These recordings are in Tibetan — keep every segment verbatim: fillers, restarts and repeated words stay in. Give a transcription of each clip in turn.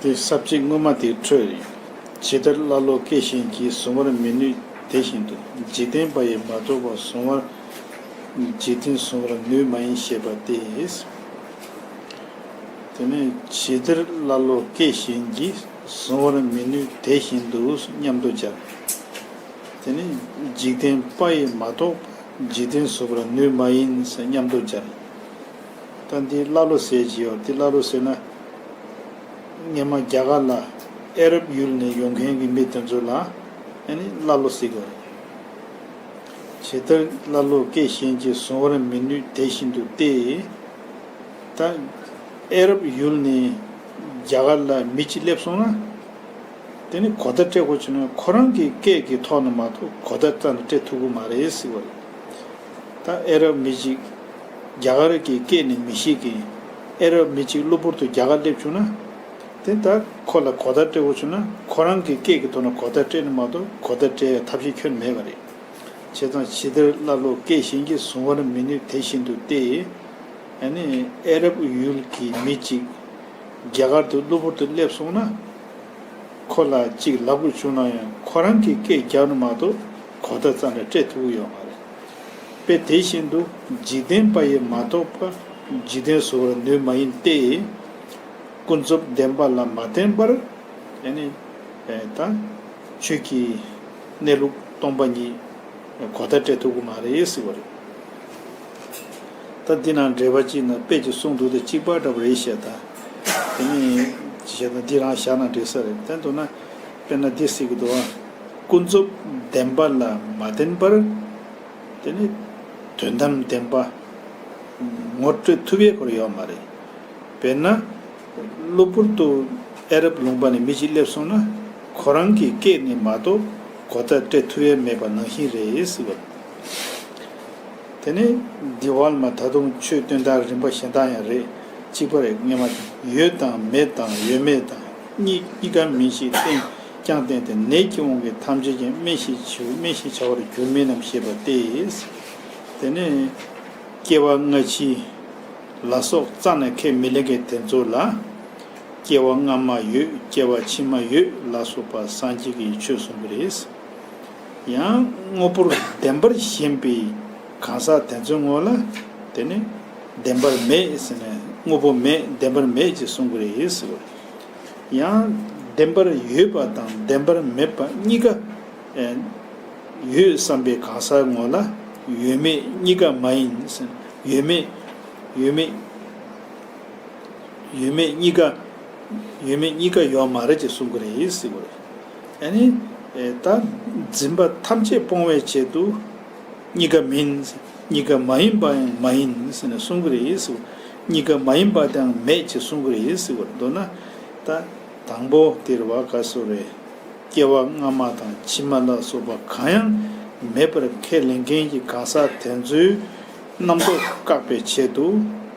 དེ་ས་བཅད་སྔོན་མ་དེའི་འཕྲོས་རེད། ཇི་ལྟར་ཀླ་ཀློ་སྐད་གཞན་གྱིས། གཟུང་བར་མི་ནུས་དེ་བཞིན་དུ། འཇིག་རྟེན་པ་ཡིས་མ་རྟོགས་པ། གཟུང་བར། འཇིག་རྟེན་གཟུང་བར་ནུས་མ་ཡིན་ཞེས་པ་སྟེ། དེ་ནས་ཇི་ལྟར་ཀླ་ཀློ་སྐད་གཞན་གྱིས། གཟུང་བར་མི་ནུས་དེ་བཞིན་དུ་སྙམ་དུ་སྦྱར། དེ་ནས་འཇིག་རྟེན་པ་ཡིས་མ་རྟོགས་པ། འཇིག་རྟེན་གཟུང་བར་ནུས་མ་ཡིན་ཟེར་སྙམ་དུ་སྦྱར། ད་འདི་ཀླ་ཀློ་ཟེར་གྱི་ཡོད། འདི་ཀླ་ཀློ་ཟེར་ན། སྔོན་མ་རྒྱ་གར་ལ་ཨ་རབ་ཡུལ་ནས་ཡོང་མཁན་གྱི་མི་དེ་ཚོ་ལ་ཨ་ནི་ཀླ་ཀློ་ཟེར་གྱི་ཡོད་རེད། ཇི་ལྟར་ཀླ་ཀློ་སྐད་གཞན་གྱིས། གཟུང་བར་མི་ནུས་དེ་བཞིན་དུ་སྟེ། ད་ཨ་རབ་ཡུལ་ནས་རྒྱ་གར་ལ་མི་གཅིག་སླེབས་སོང་ན། དེ་ནི་གོ་བརྡ་སྤྲད་དགོས་བྱུང་ན་ཁོ་རང་གི་སྐད་ཀྱི་ཐོག་ནས་མ་གཏོགས་གོ་བརྡ་རྩ་ནས་སྤྲད་ཐུབ་ཀྱི་མ་རེད་ཟེར་བ་རེད། ད་ཨ་རབ་མི་གཅིག་རྒྱ་གར་གྱི་སྐད་ནི་མི་ཤེས་མཁན། ཨ་རབ་མི་གཅིག་གློ་བུར་དུ་རྒྱ་གར་སླེབས་བྱུང་ན། དེ་ད་ཁོ་ལ་གོ་བརྡ་སྤྲད་དགོས་བྱུང་ན་ཁོ་རང་གི་སྐད་ཀྱི་ཐོག་ནས་གོ་བརྡ་སྤྲད་ནས་མ་གཏོགས་གོ་བརྡ་སྤྲད་ཡ་ཐབས་ཤེས་ཁྱོན་མེད་པ་རེད། བྱས་ཙང་ཇི་ལྟར་ཀླ་ཀློ་སྐད་གཞན་གྱིས། གཟུང་བར་མི་ནུས་དེ་བཞིན་དུ་སྟེ། ཨ་ནི་ཨ་རབ་ཡུལ་གྱི་མི་གཅིག་རྒྱ་གར་དུ་གློ་བུར་དུ་སླེབས་སོང་ན། ཁོ་ལ་གཅིག་ལབ་དགོས་བྱུང་ན་ཡང་ཁོ་རང་གི་སྐད་རྒྱག་ནས་མ་གཏོགས་གོ་བརྡ་རྩ་ནས་སྤྲད་ཐུབ་ཀྱི་ཡོད་མ་རེད། དཔེ་དེ་བཞིན་དུ་འཇིག་རྟེན་པ་ཡིས་མ་རྟོགས་པ། འཇིག་རྟེན་གཟུང་བར་ནུས་མ་ཡིན་ཏེ། ཀུན་རྫོབ་བདེན་པ་ལ་མ་བརྟེན་པར། ཨ་ནི། ཨེ་ད། ཆོས་ཀྱི་གནས་ལུགས་སྟོང་པ་ཉིད་གོ་བརྡ་སྤྲད་ཐུབ་ཀྱི་མ་རེད་ཟེར་བ་རེད། ད་འདི་ནང་འགྲེལ་པ་གཅིག་ན་དཔེ་ཅིག་གསུངས་འདུག་དེ་གཅིག་པ་འདྲ་པོ་རེད་ཤག་ད། དེ་ནི་བྱས་ན་འདི་རང་བཞག་ན་འགྲིག་ས་རེད། དེ་འདུག་ན། དཔེར་ན་འདི་ཟེར་གྱི་འདུག་ཨ། ཀུན་རྫོབ་བདེན་པ་ལ་མ་བརྟེན་པར། དེ་ནི་དོན་དམ་བདེན་པ་ངོ་སྤྲོད་ཐུབ་ཡས་ཁོ་རང་ཡོད་མ་རེད། དཔེར་ན། གློ་བུར་དུ་ཨ་རབ་ལུང་པ་ནས་མི་གཅིག་སླེབས་སོང་ན། ཁོ་རང་གི་སྐད་ནས་མ་གཏོགས་གོ་བརྡ་སྤྲད་ཐུབ་ཡས་མེད་པ་ནང་བཞིན་རེད་ཟེར་བ། དེ་ནས་འདི་བར་མ་ད་དུང་ཆོས་སྟོན་སྟངས་རིམ་པ་གཞན་དག་ཡང་རེད། གཅིག་པ་རེད། སྔོན་མ་ཡོད་དང་མེད་དང་ཡོད་མེད་དང་གཉིས་གཉིས་ཀ་མིན་ཞེས་བསྟན་ཀྱང་བསྟན་ཏེ། ནད་ཀྱི་དབང་གིས་ཐམས་ཅད་ཀྱང་། སྨན་ཞིག་མཆིའོ། སྨན་ཞེས་བྱ་བར་འགྱུར་མིན་ནམ་ཞེས་པ་སྟེ། དེ་ནས་སྐྱེ་བ་སྔ་ཕྱི་ལ་སོགས་རྩ་ནས་ཁས་མི་ལེན་མཁན་དེ་ཚོ་ལ། སྐྱེ་བ་སྔ་མ་ཡོད། སྐྱེ་བ་ཕྱི་མ་ཡོད་ལ་སོགས་པ་སངས་རྒྱས་ཀྱིས་ཆོས་གསུང་གི་རེད། ཡང་དངོས་པོར་བདེན་པར་ཞེན་པའི་གང་ཟག་དེ་ཚོའི་ངོ་ལ། དེ་ནི་བདེན་པར་མེད་ཟེར་ནས་དངོས་པོ་མེད་བདེན་པར་མེད་ཅེས་གསུང་གི་རེད་ཟེར་བ། ཡང་བདེན་པར་ཡོད་པ་དང་བདེན་པར་མེད་པ་གཉིས་ཀ། ཨེ། ཡོད་བསམ་པའི་གང་ཟག་ངོ་ལ་ཡོད་མེད་གཉིས་ཀ་མ་ཡིན་ཟེར། ཡོད་མེད། ཡོད་མེད། ཡོད་མེད་གཉིས་ཀ། ཡོད་མེད་གཉིས་ཀ་ཡོད་མ་རེད་ཅེས་གསུང་གི་རེད་ཟེར་བ་རེད། ཨ་ནི། ཨེ། ད་འཛིན་པ་ཐམས་ཅད་སྤོང་བའི་ཆེད་དུ་གཉིས་ཀ་མིན། གཉིས་ཀ་མ་ཡིན་པ་ཡང་མ་ཡིན་ཟེར་ནས་གསུང་གི་རེད་ཟེར་བ། གཉིས་ཀ་མ་ཡིན་པ་དེའང་མེད་ཅེས་གསུང་གི་རེད་ཟེར་བ་རེད། མདོར་ན། ད་དང་པོ་དེ་རེད་བ། ག་སོ་རེད། སྐྱེ་བ་སྔ་མ་དང་ཕྱི་མ་ལ་སོགས་པ་གང་ཡང་མེད་པར་ཁས་ལེན་མཁན་གྱི་གང་ཟག་དེ་ཚོའི་རྣམ་རྟོག་བཀག་པའི་ཆེད་དུ་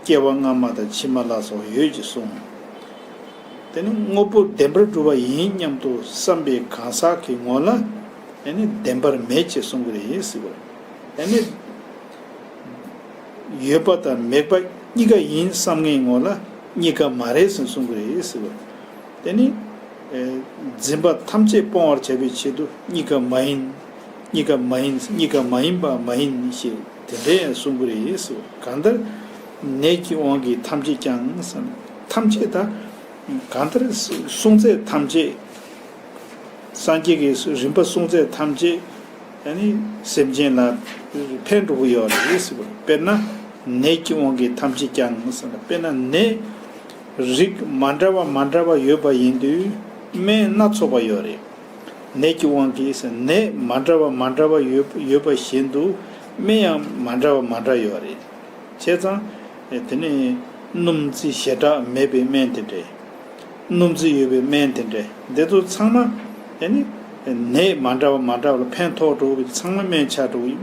སྐྱེ་བ་སྔ་མ་དང་ཕྱི་མ་ལ་སོགས་ཡོད་ཅེས་གསུངས། དེ་ནི་དངོས་པོ་བདེན་པར་གྲུབ་པ་ཡིན་སྙམ་དུ་བསམ་པའི་གང་ཟག་གི་ངོ་ལ། ཨ་ནི་བདེན་པར་མེད་ཅེས་གསུང་གི་རེད་ཟེར་བ། ཨ་ནི་ཡོད་པ་དང་མེད་པ་གཉིས་ཀ་ཡིན་བསམ་མཁན་ངོ་ལ་གཉིས་ཀ་མ་རེད་ཟེར་གསུང་གི་རེད་ཟེར་བ། དེ་ནི། ཨེ། འཛིན་པ་ཐམས་ཅད་སྤོང་བར་བྱ་བའི་ཆེད་དུ་གཉིས་ཀ་མ་ཡིན། གཉིས་ཀ་མ་ཡིན། གཉིས་ཀ་མ་ཡིན་པ་མ་ཡིན་ཞེས་དེ་འདྲ་ཡང་གསུང་གི་རེད་ཟེར་བ། གང་ལྟར་ནད་ཀྱི་དབང་གིས་ཐམས་ཅད་ཀྱང་ཟེར། ཐམས་ཅད་ད། གང་ལྟར་གསུང་ཚད་ཐམས་ཅད། སངས་རྒྱས་ཀྱི་རིམ་པ་གསུང་ཚད་ཐམས་ཅད་ཨ་ནི་སེམས་ཅན་ལ་ཕན་འགྲོ་གི་ཡོད་རེད་ཟེར་བ། དཔེར་ན་ནད་ཀྱི་དབང་གིས་ཐམས་ཅད་ཀྱང་ཟེར་ན། དཔེར་ན་ནད་རིགས་མ་འདྲ་བ་མ་འདྲ་བ་ཡོད་པ་ཡིན་དུས་སྨན་སྣ་ཚོགས་པ་ཡོད་རེད། ནད་ཀྱི་དབང་གིས་ཟེར་ནད་མ་འདྲ་བ་མ་འདྲ་བ་ཡོད་ཡོད་པ་བཞིན་དུ་སྨན་ཡང་མ་འདྲ་བ་མ་འདྲ་ཡོད་རེད། བྱས་ཙང་། དེ་ནས་སྣུམ་རྩི་ཞེ་དྲག་མེད་པའི་སྨན་དེ་འདྲས། སྣུམ་རྩི་ཡོད་པའི་སྨན་དེ་འདྲས། འདི་ཚོ་ཚང་མ་ཨེ་ནི་ནད་མ་འདྲ་བ་མ་འདྲ་བ་ལ་ཕན་ཐོགས་འགྲོ་གི། ཚང་མ་སྨན་ཆགས་འགྲོ་གི།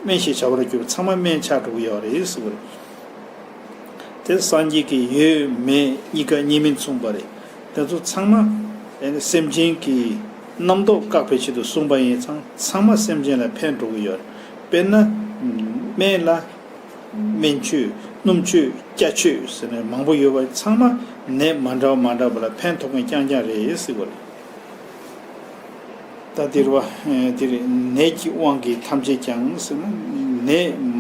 སྨན་ཞེས་བྱ་བར་གྱུར་པ་ཚང་མ་སྨན་ཆགས་འགྲོ་གི་ཡོད་རེད་ཟེར་བ་རེད། དེ་སངས་རྒྱས་ཀྱིས་ཡོད་མེད་གཉིས་ཀ་གཉིས་མིན་མཚུངས་པ་རེད། དེ་ཚོ་ཚང་མ་ཨེ་ནི་སེམས་ཅན་གྱི་རྣམ་རྟོག་བཀག་པའི་ཆེད་དུ་གསུངས་པ་ཡིན་ཙང་ཚང་མ་སེམས་ཅན་ལ་ཕན་འགྲོ་གི་ཡོད་རེད། དཔེར་ན་སྨན་ལ། སྨན་མཆོད། སྣུམ་མཆོད། སྐྱ་མཆོད་ཟེར་ནས་མང་པོ་ཡོད་པ་ཚང་མ་ ནད་མ་འདྲ་བ་མ་འདྲ་བ་ལ་ཕན་ཐོགས་མཁན་རྐྱང་རྐྱང་རེད་ཟེར་བ་རེད། ད་དེ་རེད་བ། དེ་རེད། ནད་ཀྱི་དབང་གིས་ཐམས་ཅད་ཀྱང་ཟེར་ན། ནད་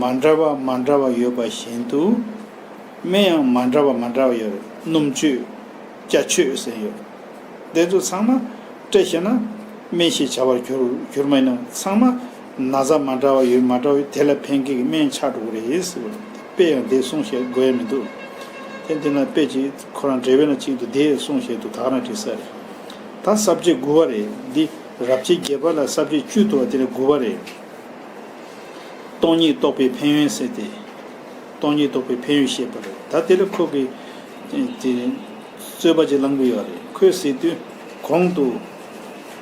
མ་འདྲ་བ་མ་འདྲ་བ་ཡོད་པ་བཞིན་དུ། སྨན་ཡང་མ་འདྲ་བ་མ་འདྲ་བ་ཡོད་རེད། སྣུམ་བཅོས། སྐྱ་བཅོས་ཟེར་ཡོད། དེ་ཚོ་ཚང་མ་བཀྲལ་བྱས་ན། སྨན་ཞེས་བྱ་བར་གྱུར་གྱུར་མ་ཡིན་ནམ། ཚང་མ་ན་ཚ་མ་འདྲ་བ་ཡོད། མ་འདྲ་བ་ཡོད། དེ་ལ་ཕན་མཁན་གྱི་སྨན་ཆགས་འགྲོ་གི་རེད་ཟེར་བ་རེད། དཔེ་ཡང་འདི་གསུངས་བཤད་དགོས་ཡ་མི་འདུག། དེ་འདི་ན་དཔེ་ཅིག་ཁོ་རང་འགྲེལ་པའི་ནང་གཅིག་ཏུ་དེ་གསུངས་བཤད་འདུག། ད་ག་རང་བྲིས་ས་རེད། ད་ས་བཅད་དགུ་པ་རེད། འདི་རབ་བྱེད་བརྒྱད་པ་ལ་ས་བཅད་བཅུ་འདུག་པ། དེ་ནས་དགུ་པ་རེད། སྟོང་ཉིད་རྟོགས་པའི་ཕན་ཡོན་ཟེར་ཏེ། སྟོང་ཉིད་རྟོགས་པའི་ཕན་ཡོན་བཤད་པ་རེད། ད་དེ་ལ་ཁོ་གིས་དེ་རྩོད་པ་ཅིག་བསླངས་ཀྱི་ཡོད་རེད། ཁོས་ཟེར་དུས་གོང་དུ་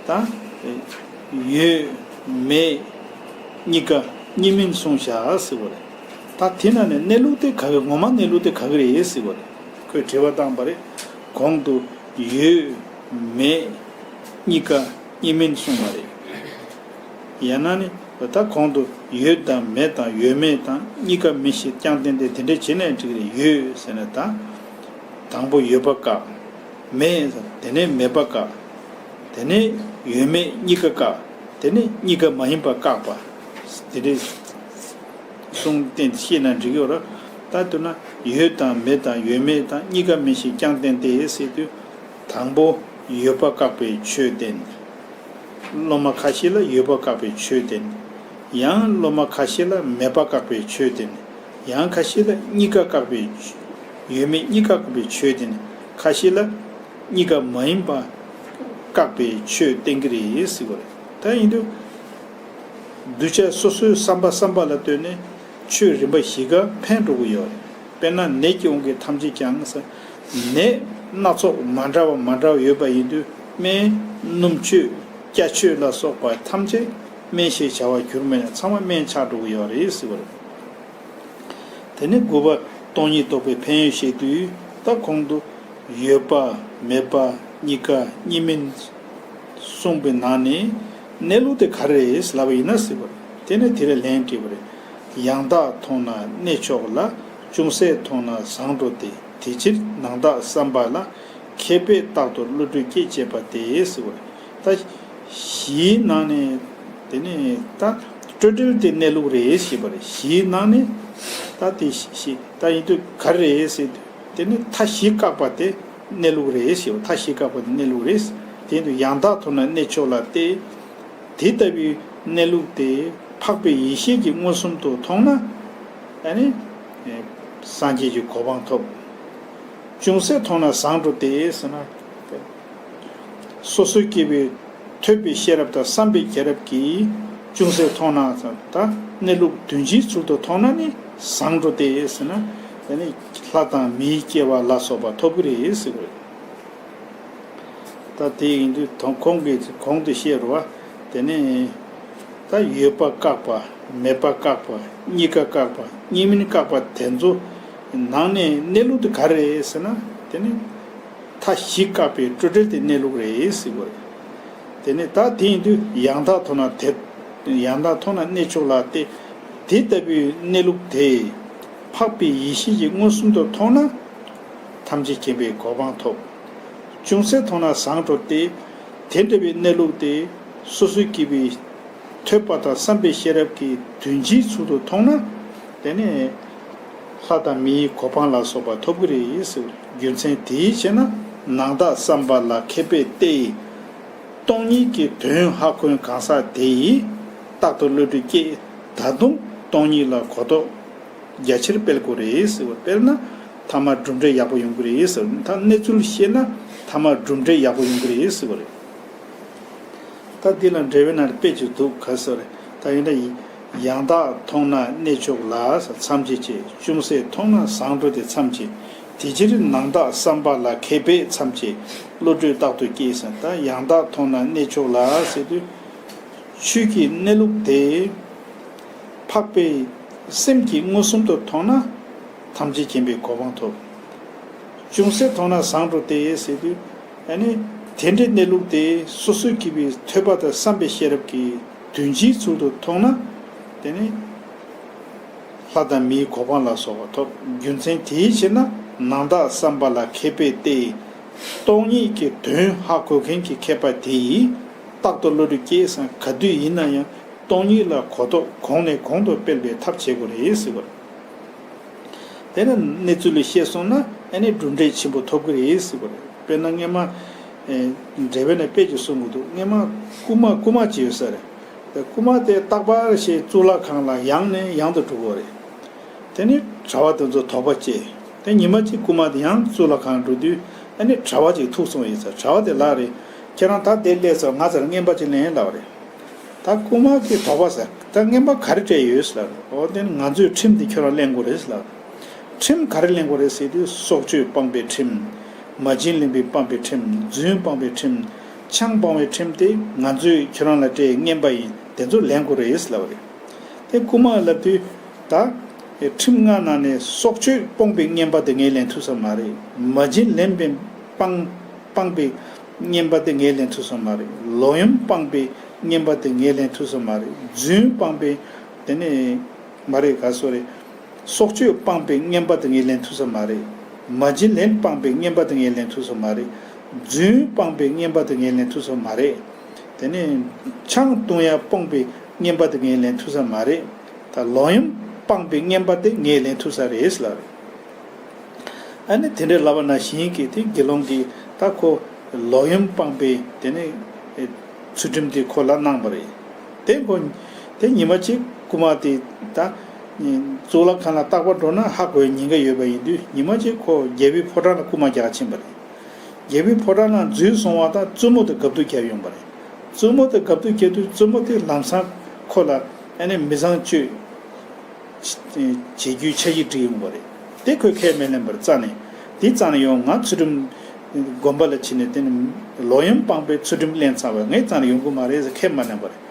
ད་ཡོད་མེད་གཉིས་ཀ་གཉིས་མིན་གསུངས་བཞག་ཟེར་བ་རེད། ད་དེ་ན་ནས་གནས་ལུགས་དེ་ག་གི། ངོ་མ་གནས་ལུགས་དེ་ག་གི་རེད་ཟེར་བ་རེད། ཁོས་དྲི་བ་བཏང་པ་རེད། གོང་དུ་ཡོད་མེད་གཉིས་ཀ་གཉིས་མིན་གསུངས་པ་རེད། ཡང་ན་ནི་ད་གོང་དུ་ཡོད་དང་མེད་དང་ཡོད་མེད་དང་གཉིས་ཀ་མིན་ཞེས་ཀྱང་བསྟན་ཏེ། དེ་འདྲ་བྱས་ནས་འགྲིག་གི་རེད། ཡོད་ཟེར་ན་ད་དང་པོ་ཡོད་པ་བཀག། མེད་ཟེར་དེ་ནས་མེད་པ་བཀག། དེ་ནས་ཡོད་མེད་གཉིས་ཀ་བཀག། དེ་ནས་གཉིས་ཀ་མ་ཡིན་པ་བཀག་པ། དེ་འདྲའི་གསུང་བསྟན་བཤད་ན་འགྲིག་ཡོད་ར། ད་དུ་ན་ཡོད་དང་མེད་དང་ཡོད་མེད་དང་གཉིས་ཀ་མིན་ཞེས་ཀྱང་བསྟན་ཏེ་ཟེར་དུས། དང་པོ་ཡོད་པ་བཀག་པའི་ཆོས་བསྟན། སློབ་མ་ཁ་ཤས་ལ་ཡོད་པ་བཀག་པའི་ཆོས་བསྟན། ཡང་སློབ་མ་ཁ་ཤས་ལ་མེད་པ་བཀག་པའི་ཆོས་བསྟན། ཡང་ཁ་ཤས་ལ་གཉིས་ཀ་བཀག་པའི་ཆོས། ཡོད་མེད་གཉིས་ཀ་བཀག་པའི་ཆོས་བསྟན། ཁ་ཤས་ལ་གཉིས་ཀ་མ་ཡིན་པ་བཀག་པའི་ཆོས་བསྟན་གྱི་རེད་ཟེར་བ་རེད། ད་ཡིན་དུས་གདུལ་བྱ་སོ་སོའི་བསམ་པ་བསམ་པ་ལ་ལྟོས་ནས་ཆོས་རིམ་པ་བཞི་ཀ་ཕན་འགྲོ་གི་ཡོད་རེད། དཔེར་ན་ནད་ཀྱི་དབང་གིས་ཐམས་ཅད་ཀྱང་ཟེར། ནད་སྣ་ཚོགས་མ་འདྲ་བ་མ་འདྲ་བ་ཡོད་པ་ཡིན་དུས། སྨན་སྣུམ་བཅོས་སྐྱ་བཅོས་ལ་སོགས་པ་ཐམས་ཅད་སྨན་ཞེས་བྱ་བར་གྱུར་མིན་ནས་ཚང་མ་སྨན་ཆགས་འགྲོ་གི་ཡོད་རེད་ཟེར་བ་རེད། དེ་ནས་དགུ་པ་སྟོང་ཉིད་རྟོགས་པའི་ཕན་ཡོན་བཤད་དུས། ད་གོང་དུ་ཡོད་པ་མེད་པ་གཉིས་ཀ་གཉིས་མིན་གསུངས་པའི་ནང་ནས་གནས་ལུགས་དེ་ག་རེ་རེད་ལབ་པ་ཡིན་ན་ཟེར་བ་རེད། དེ་ནས་དེ་ལ་ལན་དྲིས་པ་རེད། ཡང་དག་མཐོང་ན་གནས་མཆོག་ལ། ཅུང་ཟད་མཐོང་ན་བཟང་འགྲོ་སྟེ། དེ་ཕྱིར་ནང་བརྟགས་བསམ་པ་ལ། མཁས་པས་རྟག་ཏུ་བློ་གྲོས་བསྐྱེད་ཅེས་པ་སྟེ་ཟེར་བ་རེད། ད་བཞིའི་ནང་ནས་དེ་ནས་ད་སྤྲོས་བྲལ་དེ་གནས་ལུགས་རེད་ཞེས་པ་རེད། བཞིའི་ནང་ནས་ད་དེ་བཞི་ད་ཡིན་དུས་ག་རེ་རེད་ཟེར་དུས། དེ་ནི་མཐའ་བཞི་བཀག་པ་དེ་གནས་ལུགས་རེད་ཞེས་པ། མཐའ་བཞི་བཀག་པ་དེ་གནས་ལུགས་རེད། དེ་ཡིན་དུས་ཡང་དག་མཐོང་ན་གནས་མཆོག་ལ་སྟེ། དེ་ལྟ་བུའི་གནས་ལུགས་དེ་འཕགས་པའི་ཡེ་ཤེས་ཀྱིས་མངོན་སུམ་དུ་མཐོང་ན། ཨ་ནི་སངས་རྒྱས་ཀྱི་གོ་འཕང་ཐོབ། ཅུང་ཟད་མཐོང་ན་བཟང་འགྲོ་སྟེ་ཟེར་ན། སོ་སོའི་སྐྱེ་བོའི་ཐོས་པའི་ཤེས་རབ་དང་བསམ་པའི་རྒྱལ་རབ་ཀྱིས་ཅུང་ཟད་མཐོང་ན་ད་གནས་ལུགས་དོན་སྤྱིའི་ཚུལ་དུ་མཐོང་ན་ནི་བཟང་འགྲོ་སྟེ་ཟེར་ན། ད་ནི་ལྷ་དང་མིའི་སྐྱེ་བ་ལ་སོགས་པ་ཐོབ་ཀྱི་རེད་ཟེར་བ་རེད། ད་དེ་ཡིན་དུས་དོན་ཁོང་གིས་གོང་དུ་བཤད་རུ་བ། དེ་ནས་ད་ཡོད་པ་བཀག་པ། མེད་པ་བཀག་པ། གཉིས་ཀ་བཀག་པ། གཉིས་མིན་བཀག་པ་དེ་ཚོ་ནང་ནས་གནས་ལུགས་དེ་ག་རེ་རེད་ཟེར་ན། དེ་ནི་མཐའ་བཞི་བཀག་པའི་སྤྲོས་བྲལ་དེ་གནས་ལུགས་རེད་ཟེར་བ་རེད། དེ་ནས་ད་དེ་ཡིན་དུས་ཡང་དག་མཐོང་ན་དེ། ཡང་དག་མཐོང་ན་གནས་མཆོག་ལ་སྟེ། དེ་ལྟ་བུའི་གནས་ལུགས་དེ་འཕགས་པའི་ཡེ་ཤེས་ཀྱིས་མངོན་སུམ་དུ་མཐོང་ན་ཐམས་ཅད་མཁྱེན་པའི་གོ་འཕང་ཐོབ། ཅུང་ཟད་མཐོང་ན་བཟང་འགྲོ་སྟེ། དེ་འདྲ་བའི་གནས་ལུགས་དེ་སོ་སོའི་སྐྱེ་བོའི་ཐོས་པ་དང་བསམ་པའི་ཤེས་རབ་ཀྱིས་དོན་སྤྱིའི་ཚུལ་དུ་མཐོང་ན། དེ་ནས་ལྷ་དང་མིའི་གོ་འཕང་ལ་སོགས་པ་ཐོབ་ཀྱི་རེད་ཟེར། རྒྱུ་མཚན་དེའི་ཕྱིར་ན་ནང་བརྟགས་བསམ་པ་ལ་མཁས་པས་ཏེ། སྟོང་ཉིད་ཀྱི་དོན་ཧ་གོ་གང་ཟག་དེ་ཡིས་རྟག་ཏུ་བློ་གྲོས་བསྐྱེད། ད་དུང་སྟོང་ཉིད་ལ་གོ་རྟོགས་རྒྱ་ཆེར་སྤེལ་དགོས་རེད་ཟེར་བ། དཔེར་ན་ཐ་མ་གྲུབ་འབྲས་ཡག་པོ་ཡོང་གི་རེད་ཟེར། ད་གནས་ཚུལ་ཤེས་ན་ཐ་མ་གྲུབ་འབྲས་ཡག་པོ་ཡོང་གི་རེད་ཟེར་བ་རེད། ད་འདི་ལ་འགྲེལ་པའི་ནང་དཔེ་ཅིག་འདུག་ག་ཟེར། ད་ཡིན་ན་ཡང་དག་མཐོང་ན་གནས་མཆོག་ལ་མཚམས་བཅད་བྱེད། ཅུང་ཟད་མཐོང་ན་བཟང་འགྲོ་སྟེ་མཚམས་བཅད། དེ་ཕྱིར་ནང་བརྟགས་བསམ་པ་ལ་མཁས་པས་མཚམས་བཅད། བློ་གྲོས་རྟག་ཏུ་བསྐྱེད་ཟེར། ད་ཡང་དག་མཐོང་ན་གནས་མཆོག་ལ་ཟེར་དུས། ཆོས་ཀྱི་གནས་ལུགས་དེ་འཕགས་པའི་སེམས་ཀྱིས་མངོན་སུམ་དུ་མཐོང་ན་ཐམས་ཅད་མཁྱེན་པའི་གོ་འཕང་ཐོབ། ཅུང་ཟད་མཐོང་ན་བཟང་འགྲོ་སྟེ་ཟེར་དུས། ཨ་ནི་དེ་འདྲའི་གནས་ལུགས་དེ་སོ་སོའི་སྐྱེ་བོའི་ཐོས་པ་དང་བསམ་པའི་ཤེས་རབ་ཀྱིས་དོན་སྤྱིའི་ཚུལ་དུ་མཐོང་ན། དེ་ནི་ལྷ་དང་མིའི་གོ་འཕང་ལ་སོགས་པ་ཐོབ། རྒྱུ་མཚན་དེའི་ཕྱིར་ན་ ནང་བདག་བསམ་པ་ལ་མཁས་པས་ཏེ། སྟོང་ཉིད་ཀྱི་དོན་ཧ་གོ་མཁན་གྱི་མཁས་པ་དེ་ཡིས་རྟག་ཏུ་བློ་གྲོས་སྐྱེས་སམ། ག་དུས་ཡིན་ན་ཡང་སྟོང་ཉིད་ལ་གོ་རྟོགས་གོང་ནས་གོང་དུ་སྤེལ་བའི་ཐབས་བྱེད་དགོས་རེད་ཟེར་བ་རེད། དེ་ནི་གནས་ཚུལ་ལ་བཤད་སོང་ན་ཨ་ནི་གྲུབ་འབྲས་ཆེན་པོ་ཐོབ་ཀྱི་རེད་ཟེར་བ་རེད། དཔེར་ན་སྔོན་མ་ཨེ་འགྲེལ་པའི་ནང་དཔེ་ཅིག་གསུང་གི་འདུག་སྔོན་མ་རྐུན་མ་རྐུན་མ་ཅིག་ཡོད་ས་རེད། རྐུན་མ་དེ་རྟག་པར་ཞིག་གཙུག་ལག་ཁང་ལ་ཡང་ནས་ཡང་དུ་འགྲོ་གི་རེད། དེ་ནས་གྲྭ་པ་དེ་ཚོ་དོགས་པ་སྐྱེས། དེ་ཉི་མ་གཅིག་རྐུན་མ་དེ་ཡང་གཙུག་ལག་ཁང་འགྲོ་དུས་ཨ་ནི་གྲྭ་པ་ཅིག་ཐུག་སོང་ཡིན་ས། གྲྭ་པ་དེ་ལབ་རེད། ཁྱེད་རང་ད་དེ་སླེབས་ཚར། ང་ཚོར་རྔན་པ་ཅིག་ལེན་ལབ་རེད། ད་རྐུན་མ་གིས་དོགས་པ་ཟ། ད་རྔན་པ་ག་རེ་སྤྲད་ཡོད་ལབ་རེད། འོ་དེ་ནི་ང་ཚོའི་ཁྲིམས་དེ་ཁྱོད་རང་ལེན་དགོས་རེད་ལབ་རེད། ཁྲིམས་ག་རེ་ལེན་དགོས་རེད་ཟེར་དུས་སྲོག་གཅོད་སྤངས་པའི་ཁྲིམས། མ་བྱིན་ལེན་པའི་སྤངས་པའི་ཁྲིམས། རྫུན་སྤངས་པའི་ཁྲིམས། ཆང་སྤངས་པའི་ཁྲིམས་དེ་ང་ཚོས་ཁྱོད་རང་ལ་སྤྲད་རྔན་པ་ཡིན། དེ་ཚོ་ལེན་དགོས་རེད་ལབ་རེད། དེ་རྐུན་མ་ལབ་དུས་ད་ཁྲིམས་ལྔ་ནང་ནས་སྲོག་གཅོད་སྤོང་པའི་རྔན་པ་དེ་ངས་ལེན་ཐུབ་ས་མ་རེད། མ་བྱིན་ལེན་པའི་སྤང་སྤངས་པའི་རྔན་པ་དེ་ངས་ལེན་ཐུབ་ས་མ་རེད། ལོག་གཡེམ་སྤངས་པའི་རྔན་པ་དེ་ངས་ལེན་ཐུབ་ས་མ་རེད། རྫུན་སྤངས་པའི་དེ་ནས་མ་རེད་ག་སོ་རེད། སྲོག་གཅོད་སྤངས་པའི་རྔན་པ་དེ་ངས་ལེན་ཐུབ་ས་མ་རེད། མ་བྱིན་ལེན་སྤངས་པའི་རྔན་པ་དེ་ངས་ལེན་ཐུབ་ས་མ་རེད། རྫུན་སྤངས་པའི་རྔན་པ་དེ་ངས་ལེན་ཐུབ་ས་མ་རེད། དེ་ནས་ཆང་འཐུང་ཡ་སྤོང་པའི་རྔན་པ་དེ་ངས་ལེན་ཐུབ་ས་མ་རེད། ད་ལོག་གཡེམ་སྤངས་པའི་རྔན་པ་དེ་ངས་ལེན་ཐུབ་ས་རེད་ལབ་རེད། ཨ་ནི་དེ་འདྲའི་ལབ་པ་ནང་བཞིན་གྱི་དེ་དགེ་སློང་གིས་ད་ཁོ་ལོག་གཡེམ་སྤངས་པའི་དེ་ནས་ཚུལ་ཁྲིམས་དེ་ཁོ་ལ་གནང་བ་རེད། དེ་ཁོ་དེ་ཉི་མ་གཅིག་རྐུན་མ་དེ་ད་གཙུག་ལག་ཁང་ལ་རྟག་པར་འགྲོ་ན་ཧ་གོ་བའི་ཉེན་ཁ་ཡོད་པ་ཡིན་དུས་ཉི་མ་གཅིག་ཁོ་རྒྱལ་པོའི་ཕོ་བྲང་ལ་རྐུན་མ་རྒྱག་ཕྱིན་པ་རེད། རྒྱལ་པོའི་ཕོ་བྲང་ལ་འཛུལ་སོང་བ་དང་བཙུན་མོ་དེ་དགའ་སྡུག་བརྒྱབ་ཡོང་བ་རེད། བཙུན་མོ་དེ་དགའ་སྡུག་བརྒྱབ་དུས་བཙུན་མོ་དེ་ལམ་སང་ཁོ་ལ་ཨ་ནི་མི་ཚངས་སྤྱོད་བྱེད་རྒྱུའི་འཆར་གཞི་བསྒྲིགས་ཡོང་བ་རེད། དེ་ཁོས་ཁས་མི་ལེན་པར་རྩ་ནས་དེ་རྩ་ནས་ཡོང་། ང་ཚུལ་ཁྲིམས་དགོན་པ་ལ་ཕྱིན་ནས་དེ་ནི་ལོག་གཡེམ་སྤངས་པའི་ཚུལ་ཁྲིམས་ལེན་ཚར་བས་ངས་རྩ་ནས་ཡོང་གི་མ་རེད་ཟེར་ཁས་མ་ལེན་པ་རེད།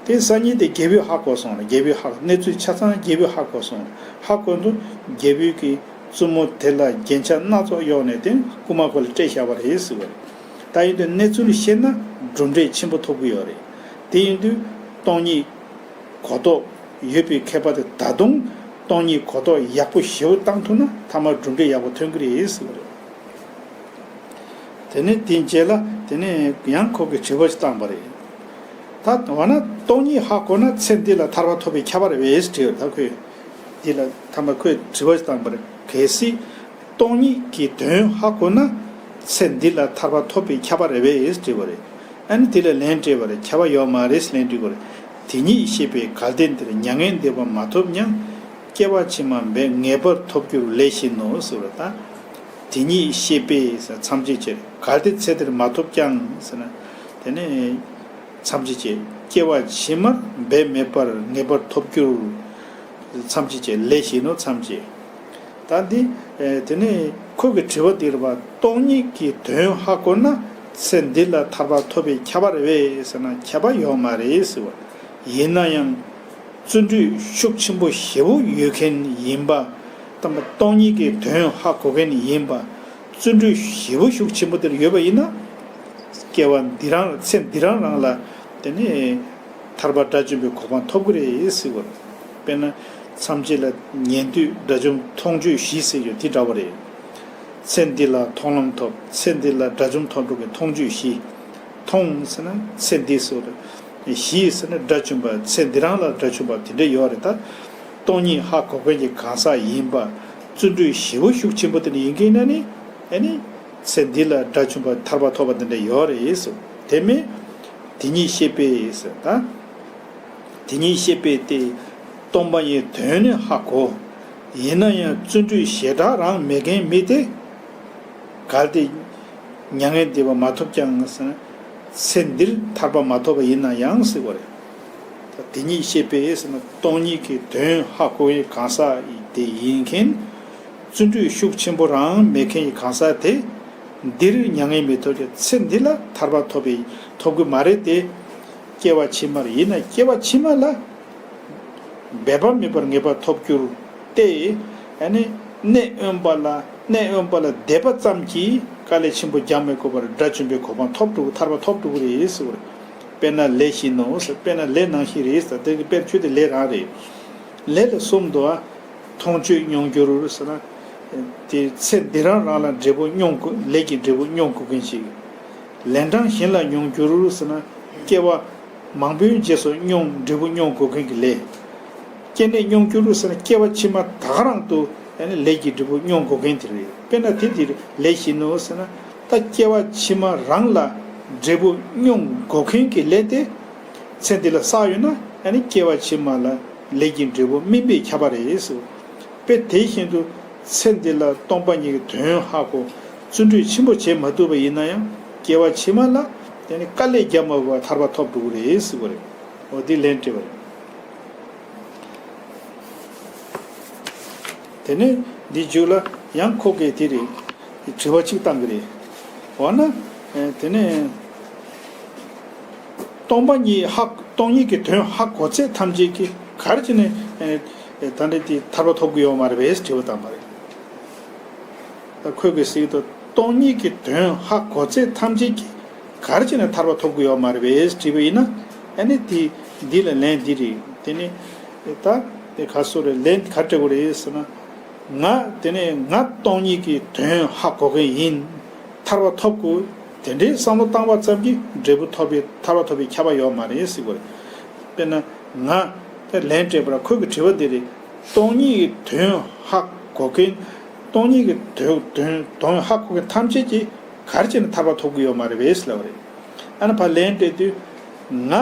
དེ་སང་ཉིན་དེ་རྒྱལ་པོས་ཧ་གོ་སོང་རེད། རྒྱལ་པོས་ཧ་གནས་ཚུལ་ཆ་ཚང་རྒྱལ་པོས་ཧ་གོ་སོང་རེད། ཧ་གོ་དུས་རྒྱལ་པོས་ཀྱི་བཙུན་མོ་དེ་ལ་རྒྱན་ཆ་སྣ་ཚོགས་གཡོགས་ནས་དེ་རྐུན་མ་ཁོ་ལ་སྤྲད་བཞག་པ་རེད་ཟེར་བ་རེད། ད་ཡིན་དུས་གནས་ཚུལ་བཤད་ན་གྲུབ་འབྲས་ཆེན་པོ་ཐོབ་ཀྱི་ཡོད་རེད། དེ་ཡིན་དུས་སྟོང་ཉིད་གོ་རྟོགས་ཡོད་པའི་མཁས་པ་དེ་ད་དུང་སྟོང་ཉིད་གོ་རྟོགས་ཡག་པོ་ཞེ་པོ་བཏང་ཐུབ་ན་ཐ་མར་གྲུབ་འབྲས་ཡག་པོ་ཐོན་གྱི་རེད་ཟེར་བ་རེད། དེ་ནས་དེའི་རྗེས་ལ་དེ་ནས་ཡང་ཁོ་གིས་དྲི་བ་ཞིག་བཏང་པ་རེད། ད་འོ་ན་སྟོང་ཉིད་ཧ་གོ་ན་ཚེ་འདི་ལ་ཐར་པ་ཐོབ་པས་ཁྱབ་པ་རེད་པས་དྲིས་པ་རེད། ད་ཁོས་འདི་ལ་ཐ་མ་ཁོས་དྲི་བ་ཞིག་བཏང་པ་རེད། གལ་སྲིད་སྟོང་ཉིད་ཀྱི་དོན་ཧ་གོ་ན་ཚེ་འདི་ལ་ཐར་པ་ཐོབ་པས་ཁྱབ་པ་རེད་པས་དྲིས་པ་རེད། ཨ་ནི་དེ་ལ་ལན་སྤྲད་པ་རེད། ཁྱབ་པ་ཡོད་མ་རེད་ལན་སྤྲད་པ་རེད། དེ་ཉིད་ཤེས་པས་གལ་ཏེ་འདིར་མྱ་ངན་འདས་པ་མ་ཐོབ་ཀྱང་། སྐྱེ་བ་ཕྱི་མ་འབད་ངེས་པར་ཐོབ་འགྱུར་ལས་བཞིན་ནོ་ཟེར་བ་དང་། དེ་ཉིད་ཤེས་པས་ཟེར་མཚམས་གཅོད་བྱེད། གལ་ཏེ་ཚེ་འདིར་མ་ཐོབ་ཀྱང་ཟེར་ན། དེ་ནས་མཚམས་གཅོད་བྱེད། སྐྱེ་བ་ཕྱི་མར་འབད་མེད་པར་ངེས་པར་ཐོབ་འགྱུར། མཚམས་གཅོད་བྱེད་ལས་བཞིན་ནོ་མཚམས་གཅོད། ད་འདི་དེ་ནས་ཁོ་གི་དྲི་བ་འདི་རེད་པ། སྟོང་ཉིད་ཀྱི་དོན་ཧ་གོ་ན་ཚེ་འདི་ལ་ཐར་པ་ཐོབ་པས་ཁྱབ་པ་རེད་པས་ཟེར་ན་ཁྱབ་པ་ཡོད་མ་རེད་ཟེར་བ། ཡིན་ན་ཡང་བརྩོན་འགྲུས་ཤུགས་ཆེན་པོ་ཞེ་པོ་ཡོད་མཁན་ཡིན་པ། དང་པོ་སྟོང་ཉིད་ཀྱི་དོན་ཧ་གོ་མཁན་ཡིན་པ། བརྩོན་འགྲུས་ཞེ་པོ་ཤུགས་ཆེན་པོ་དེར་ཡོད་པ་ཡིན་ན། སྐྱེ་བ་འདི་རང་ཚེ་འདི་རང་རང་ལ་དེ་ནས་ཐར་པ་དགྲ་བཅོམ་པའི་གོ་འཕང་ཐོབ་ཀྱི་རེད་ཟེར་བ། དཔེར་ན་མཚམས་གཅོད་ལ་ཉན་ཐོས་དགྲ་བཅོམ་མཐོང་ཆོས་བཞི་ཟེར་ཡོད་དེ་འདྲ་བ་རེད། ཚེ་འདི་ལ་མཐོང་ལམ་ཐོབ། ཚེ་འདི་ལ་དགྲ་བཅོམ་ཐོབ་འགྲོ་གི་མཐོང་ཆོས་བཞི། མཐོང་ཟེར་ན་ཚེ་འདི་ཟེར་བ་རེད། བཞི་ཟེར་ན་དགྲ་བཅོམ་པ། ཚེ་འདི་རང་ལ་དགྲ་བཅོམ་པ་དེ་འདྲ་ཡོད་རེད་ད། སྟོང་ཉིད་ཧ་གོ་མཁན་གྱི་གང་ཟག་ཡིན་པ། བརྩོན་འགྲུས་ཞེ་པོ་ཤུགས་ཆེན་པོ་དེ་འདྲ་ཡིན་མཁན་ན་ནི་ཨ་ནི་ཚེ་འདི་ལ་དགྲ་བཅོམ་པ་ཐར་པ་ཐོབ་པ་དེ་འདྲ་ཡོད་རེད་ཟེར། དེ་མིན་དེ་ཉིད་ཤེས་པས་ཟེར་ད། དེ་ཉིད་ཤེས་པས་ཏེ། སྟོང་པ་ཉིད་དོན་ནི་ཧ་གོ། ཡིན་ན་ཡང་བརྩོན་འགྲུས་ཞེ་དྲག་རང་མེད་མཁན་མི་དེ། གལ་ཏེ་མྱ་ངན་འདས་པ་མ་ཐོབ་ཀྱང་ཟེར་ན། ཚེ་འདིར་ཐར་པ་མ་ཐོབ་པ་ཡིན་ན་ཡང་ཟེར་བ་རེད། ད་དེ་ཉིད་ཤེས་པས་ཟེར་ན་སྟོང་ཉིད་ཀྱི་དོན་ཧ་གོ་བའི་གང་ཟག་དེ་ཡིན་མཁན། བརྩོན་འགྲུས་ཤུགས་ཆེན་པོ་རང་མེད་མཁན་གྱི་གང་ཟག་དེ། འདིར་མྱ་ངན་མི་ཐོབ་ཀྱང་ཚེ་འདི་ལ་ཐར་པ་ཐོབ་པའི་ཐོབ་ཀྱི་མ་རེད་དེ། སྐྱེ་བ་ཕྱི་མར་ཡིན་ན་སྐྱེ་བ་ཕྱི་མ་ལ། འབད་པ་མེད་པར་ངེས་པར་ཐོབ་འགྱུར་ཏེ། ཨ་ནི་གནས་དབེན་པ་ལ་གནས་དབེན་པ་ལ་བསྡད་པ་ཙམ་གྱིས་དཀའ་ལས་ཆེན་པོ་རྒྱག་མི་དགོས་པར་དགྲ་བཅོམ་པའི་གོ་འཕང་ཐོབ་འགྲོ་ཐར་པ་ཐོབ་འགྲོ་གི་རེད་ཟེར་བ་རེད། དཔེར་ན་ལས་བཞིན་ནོ་ཟེར། དཔེར་ན་ལས་ནང་བཞིན་རེད་ཟེར། དེ་གི་དཔེར་བརྗོད་དེ་ལས་རང་རེད། ལས་ལ་གསུམ་འདུག་ཨ། མཐོང་ཆོས་མྱོང་འགྱུར་ཟེར་ན། དེ་ཚེ་འདི་རང་རང་ལ་འབྲས་བུ་མྱོང་དགོས། ལས་ཀྱི་འབྲས་བུ་མྱོང་དགོས་མཁན་ཞིག་ལན་གྲངས་གཞན་ལ་མྱོང་འགྱུར་ཟེར་ན། སྐྱེ་བ་མང་པོའི་རྗེས་སུ་མྱོང་འབྲས་བུ་མྱོང་དགོས་མཁན་གྱི་ལས། སྐྱེ་གནས་མྱོང་འགྱུར་ཟེར་ན། སྐྱེ་བ་ཕྱི་མ་ད་ག་རང་དུ་ཨ་ནི་ལས་ཀྱི་འབྲས་བུ་མྱོང་དགོས་མཁན་དེ་རེད། དཔེར་ན་དེ་འདིར་ལས་བཞིན་ནོ་ཟེར་ན། ད་སྐྱེ་བ་ཕྱི་མ་རང་ལ་འབྲས་བུ་མྱོང་དགོས་མཁན་གྱི་ལས་དེ་ཚེ་འདི་ལ་བསགས་ཡོད་ན། ཨ་ནི་སྐྱེ་བ་ཕྱི་མ་ལ་ལས་ཀྱི་འབྲས་བུ་སྨིན་པས་ཁྱབ་པ་རེད་ཟེར། དཔེ་དེ་བཞིན་དུ་ཚེ་འདི་ལ་སྟོང་པ་ཉིད་ཀྱི་དོན་ཧ་གོ་བརྩོན་འགྲུས་ཆེན་པོ་བྱེད་མ་ཐུབ་པ་ཡིན་ན་ཡང་། སྐྱེ་བ་ཕྱི་མ་ལ་དེ་ནི་དཀའ་ལས་རྒྱག་མ་དགོས་པར་ཐར་པ་ཐོབ་འགྲོ་གི་རེད་ཟེར་བ་རེད། འོ་འདི་ལན་སྤྲད་པ་རེད། དེ་ནས་འདི་མཇུག་ལ་ཡང་ཁོ་གིས་དེ་རེད། དྲི་བ་གཅིག་བཏང་གི་རེད། འོ་ན། ཨེ། དེ་ནས་སྟོང་པ་ཉིད་ཧ། སྟོང་ཉིད་ཀྱི་དོན་ཧ་གོ་ཚད་ཐམས་ཅད་ཀྱིས་ག་རེ་བྱས་ནས། ཨེ། ཨེ། ད་འདི་དེ་ཐར་པ་ཐོབ་ཀྱི་ཡོད་མ་རེད་པས་དྲི་བ་བཏང་པ་རེད། ད་ཁོས་གི་ཟེར་གི་འདུག་སྟོང་ཉིད་ཀྱི་དོན་ཧ་གོ་ཚད་ཐམས་ཅད་ཀྱིས་ག་རེ་བྱས་ནས་ཐར་པ་ཐོབ་ཀྱི་ཡོད་མ་རེད་པས་དྲིས་པ་ཡིན་ན། ཨ་ནི་དེ་འདི་ལ་ལན་འདི་རེད། དེ་ནི་ད་དེ་ག་སོ་རེད། ལན་ག་རེ་སྤྲད་དགོས་རེད་ཟེར་ན། ང་དེ་ནས་ང་སྟོང་ཉིད་ཀྱི་དོན་ཧ་གོ་མཁན་ཡིན། ཐར་པ་ཐོབ་དགོས། དེ་འདྲའི་བསམ་བློ་བཏང་བ་ཙམ་གྱིས་འབྲས་བུ་ཐོབ་པའི། ཐར་པ་ཐོབ་པའི་ཁྱབ་པ་ཡོད་མ་རེད་ཟེར་དགོས་རེད། དཔེར་ན་ང་དེ་ལན་སྤྲད་པར་ཁོས་གི་དྲི་བ་འདི་རེད། སྟོང་ཉིད་ཀྱི་དོན་ཧ་གོ་མཁན། སྟོང་ཉིད་ཀྱི་དོན་དོན་དོན་ཧ་གོ་མཁན་ཐམས་ཅད་ཀྱིས་ག་རེ་བྱས་ནས་ཐར་པ་ཐོབ་ཀྱི་ཡོད་མ་རེད་པས་ལབ་པ་རེད། ཨ་ནི་ཕར་ལན་སྤྲད་དུས། ང་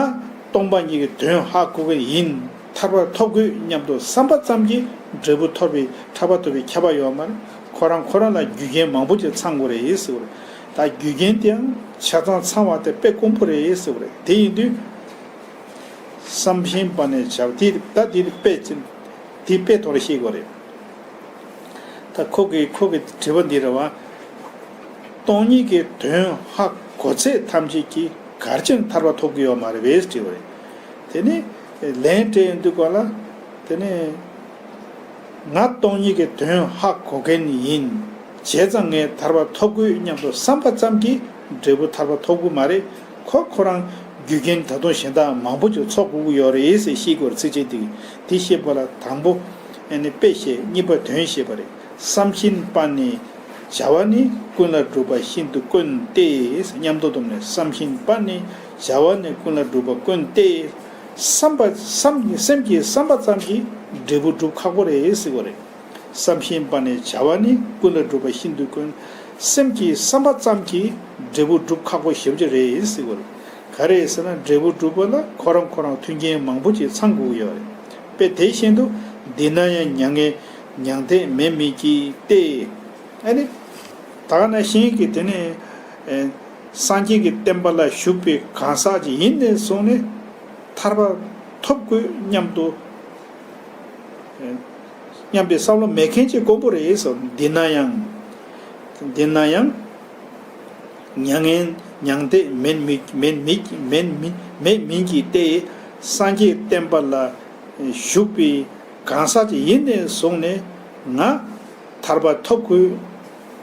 སྟོང་པ་ཉིད་ཀྱི་དོན་ཧ་གོ་མཁན་ཡིན། ཐར་པ་ཐོབ་དགོས་སྙམ་དུ་བསམ་པ་ཙམ་གྱིས་འབྲས་བུ་ཐོབ་པའི། ཐར་པ་ཐོབ་པའི་ཁྱབ་པ་ཡོད་མ་རེད། ཁོ་རང་ཁོ་རང་ལ་རྒྱུ་རྐྱེན་མང་པོ་ཅིག་ཚང་དགོས་རེད་ཟེར་བ་རེད། ད་རྒྱུ་རྐྱེན་དེའང་ཆ་ཚང་ཚང་བ་དེ་དཔེ་དཀོན་པོ་རེད་ཟེར་བ་རེད། དེ་ཡིན་དུས། བསམ་བཞིན་པ་ནི་བྱ་བ་དེ། ད་དེ་དཔེ་ཅིག་དེ་དཔེ་ཐོག་ལ་བཤད་དགོས་རེད། ད་ཁོ་གི་ཁོ་གི་དྲི་བ་འདི་རེད་བ། སྟོང་ཉིད་ཀྱི་དོན་ཧ་གོ་ཚད་ཐམས་ཅད་ཀྱིས་ག་རེ་བྱས་ནས་ཐར་པ་ཐོབ་ཀྱི་ཡོད་མ་རེད་པས་དྲི་བ་རེད། དེ་ནས་ལན་སྤྲད་ཡོང་དུས་སྐབས་ལ། དེ་ནས་ང་སྟོང་ཉིད་ཀྱི་དོན་ཧ་གོ་མཁན་ཡིན། བྱས་ཙང་ངས་ཐར་པ་ཐོབ་དགོས་སྙམ་དུ་བསམ་པ་ཙམ་གྱིས་འབྲས་བུ་ཐར་པ་ཐོབ་ཀྱི་མ་རེད། ཁོ་ཁོ་རང་རྒྱུ་རྐྱེན་ད་དུང་གཞན་དག་མང་པོ་ཅིག་ཚོགས་དགོས་ཀྱི་ཡོད་རེད་ཟེར་བཤད་དགོས་རེད། ཚིགས་བཅད་འདི་གིས་དེ་བཤད་པ་ལ། དང་པོ་ཨ་ནི་དཔེ་བཤད། གཉིས་པ་དོན་བཤད་པ་རེད། བསམ་བཞིན་པ་ནི་བྱ་བ་ནི། ཀུན་ལ་གྲུབ་པ་ཤིན་ཏུ་དཀོན་ཏེ། མཉམ་དུ་བསྡོམས་ནས། བསམ་བཞིན་པ་ནི་བྱ་བ་ནི། ཀུན་ལ་གྲུབ་པ་དཀོན་ཏེ། བསམ་པ་བསམ། སེམས་ཀྱིས་བསམ་པ་ཙམ་གྱིས་འབྲས་བུ་སྒྲུབ་ཁག་པོ་རེད་ཟེར་བ་རེད། བསམ་བཞིན་པ་ནི་བྱ་བ་ནི། ཀུན་ལ་གྲུབ་པ་ཤིན་ཏུ་དཀོན། སེམས་ཀྱིས་བསམ་པ་ཙམ་གྱིས་འབྲས་བུ་སྒྲུབ་ཁག་པོ་ཞེ་པོ་ཅིག་རེད་ཟེར་བ་རེད། ག་རེ་ཟེར་ན། འབྲས་བུ་སྒྲུབ་པ་ལ་ཁོ་རང་ཁོ་རང་མཐུན་རྐྱེན་མང་པོ་ཅིག་ཚང་དགོས་ཀྱི་ཡོད་རེད། དཔེ་དེ་བཞིན་དུ། འདི་ན་ཡང་མྱ་ངན་མྱང་འདས་མེད་མིན་གྱི་སྟེ། ཨ་ནི་ད་ག་ནང་བཞིན་གྱི་དེ་ནི། ཨེ། སངས་རྒྱས་ཀྱི་བསྟན་པ་ལ་ཞུགས་པའི་གང་ཟག་ཅིག་ཡིན་ནས་བཟུང་ནས་ཐར་པ་ཐོབ་དགོས་སྙམ་དུ། ཨེ། སྙམ་པའི་བསམ་བློ་མེད་མཁན་ཅིག་དཀོན་པོ་རེད་ཟེར། འདི་ན་ཡང་། འདི་ན་ཡང་། མྱ་ངན་མྱང་འདས་མེད་མི་མེད་མི་མེད་མི་མེད་མིན་གྱི་སྟེ། སངས་རྒྱས་བསྟན་པ་ལ་ཞུགས་པའི་གང་ཟག་ཅིག་ཡིན་ནས་བཟུང་ནས་ང་ཐར་པ་ཐོབ་དགོས་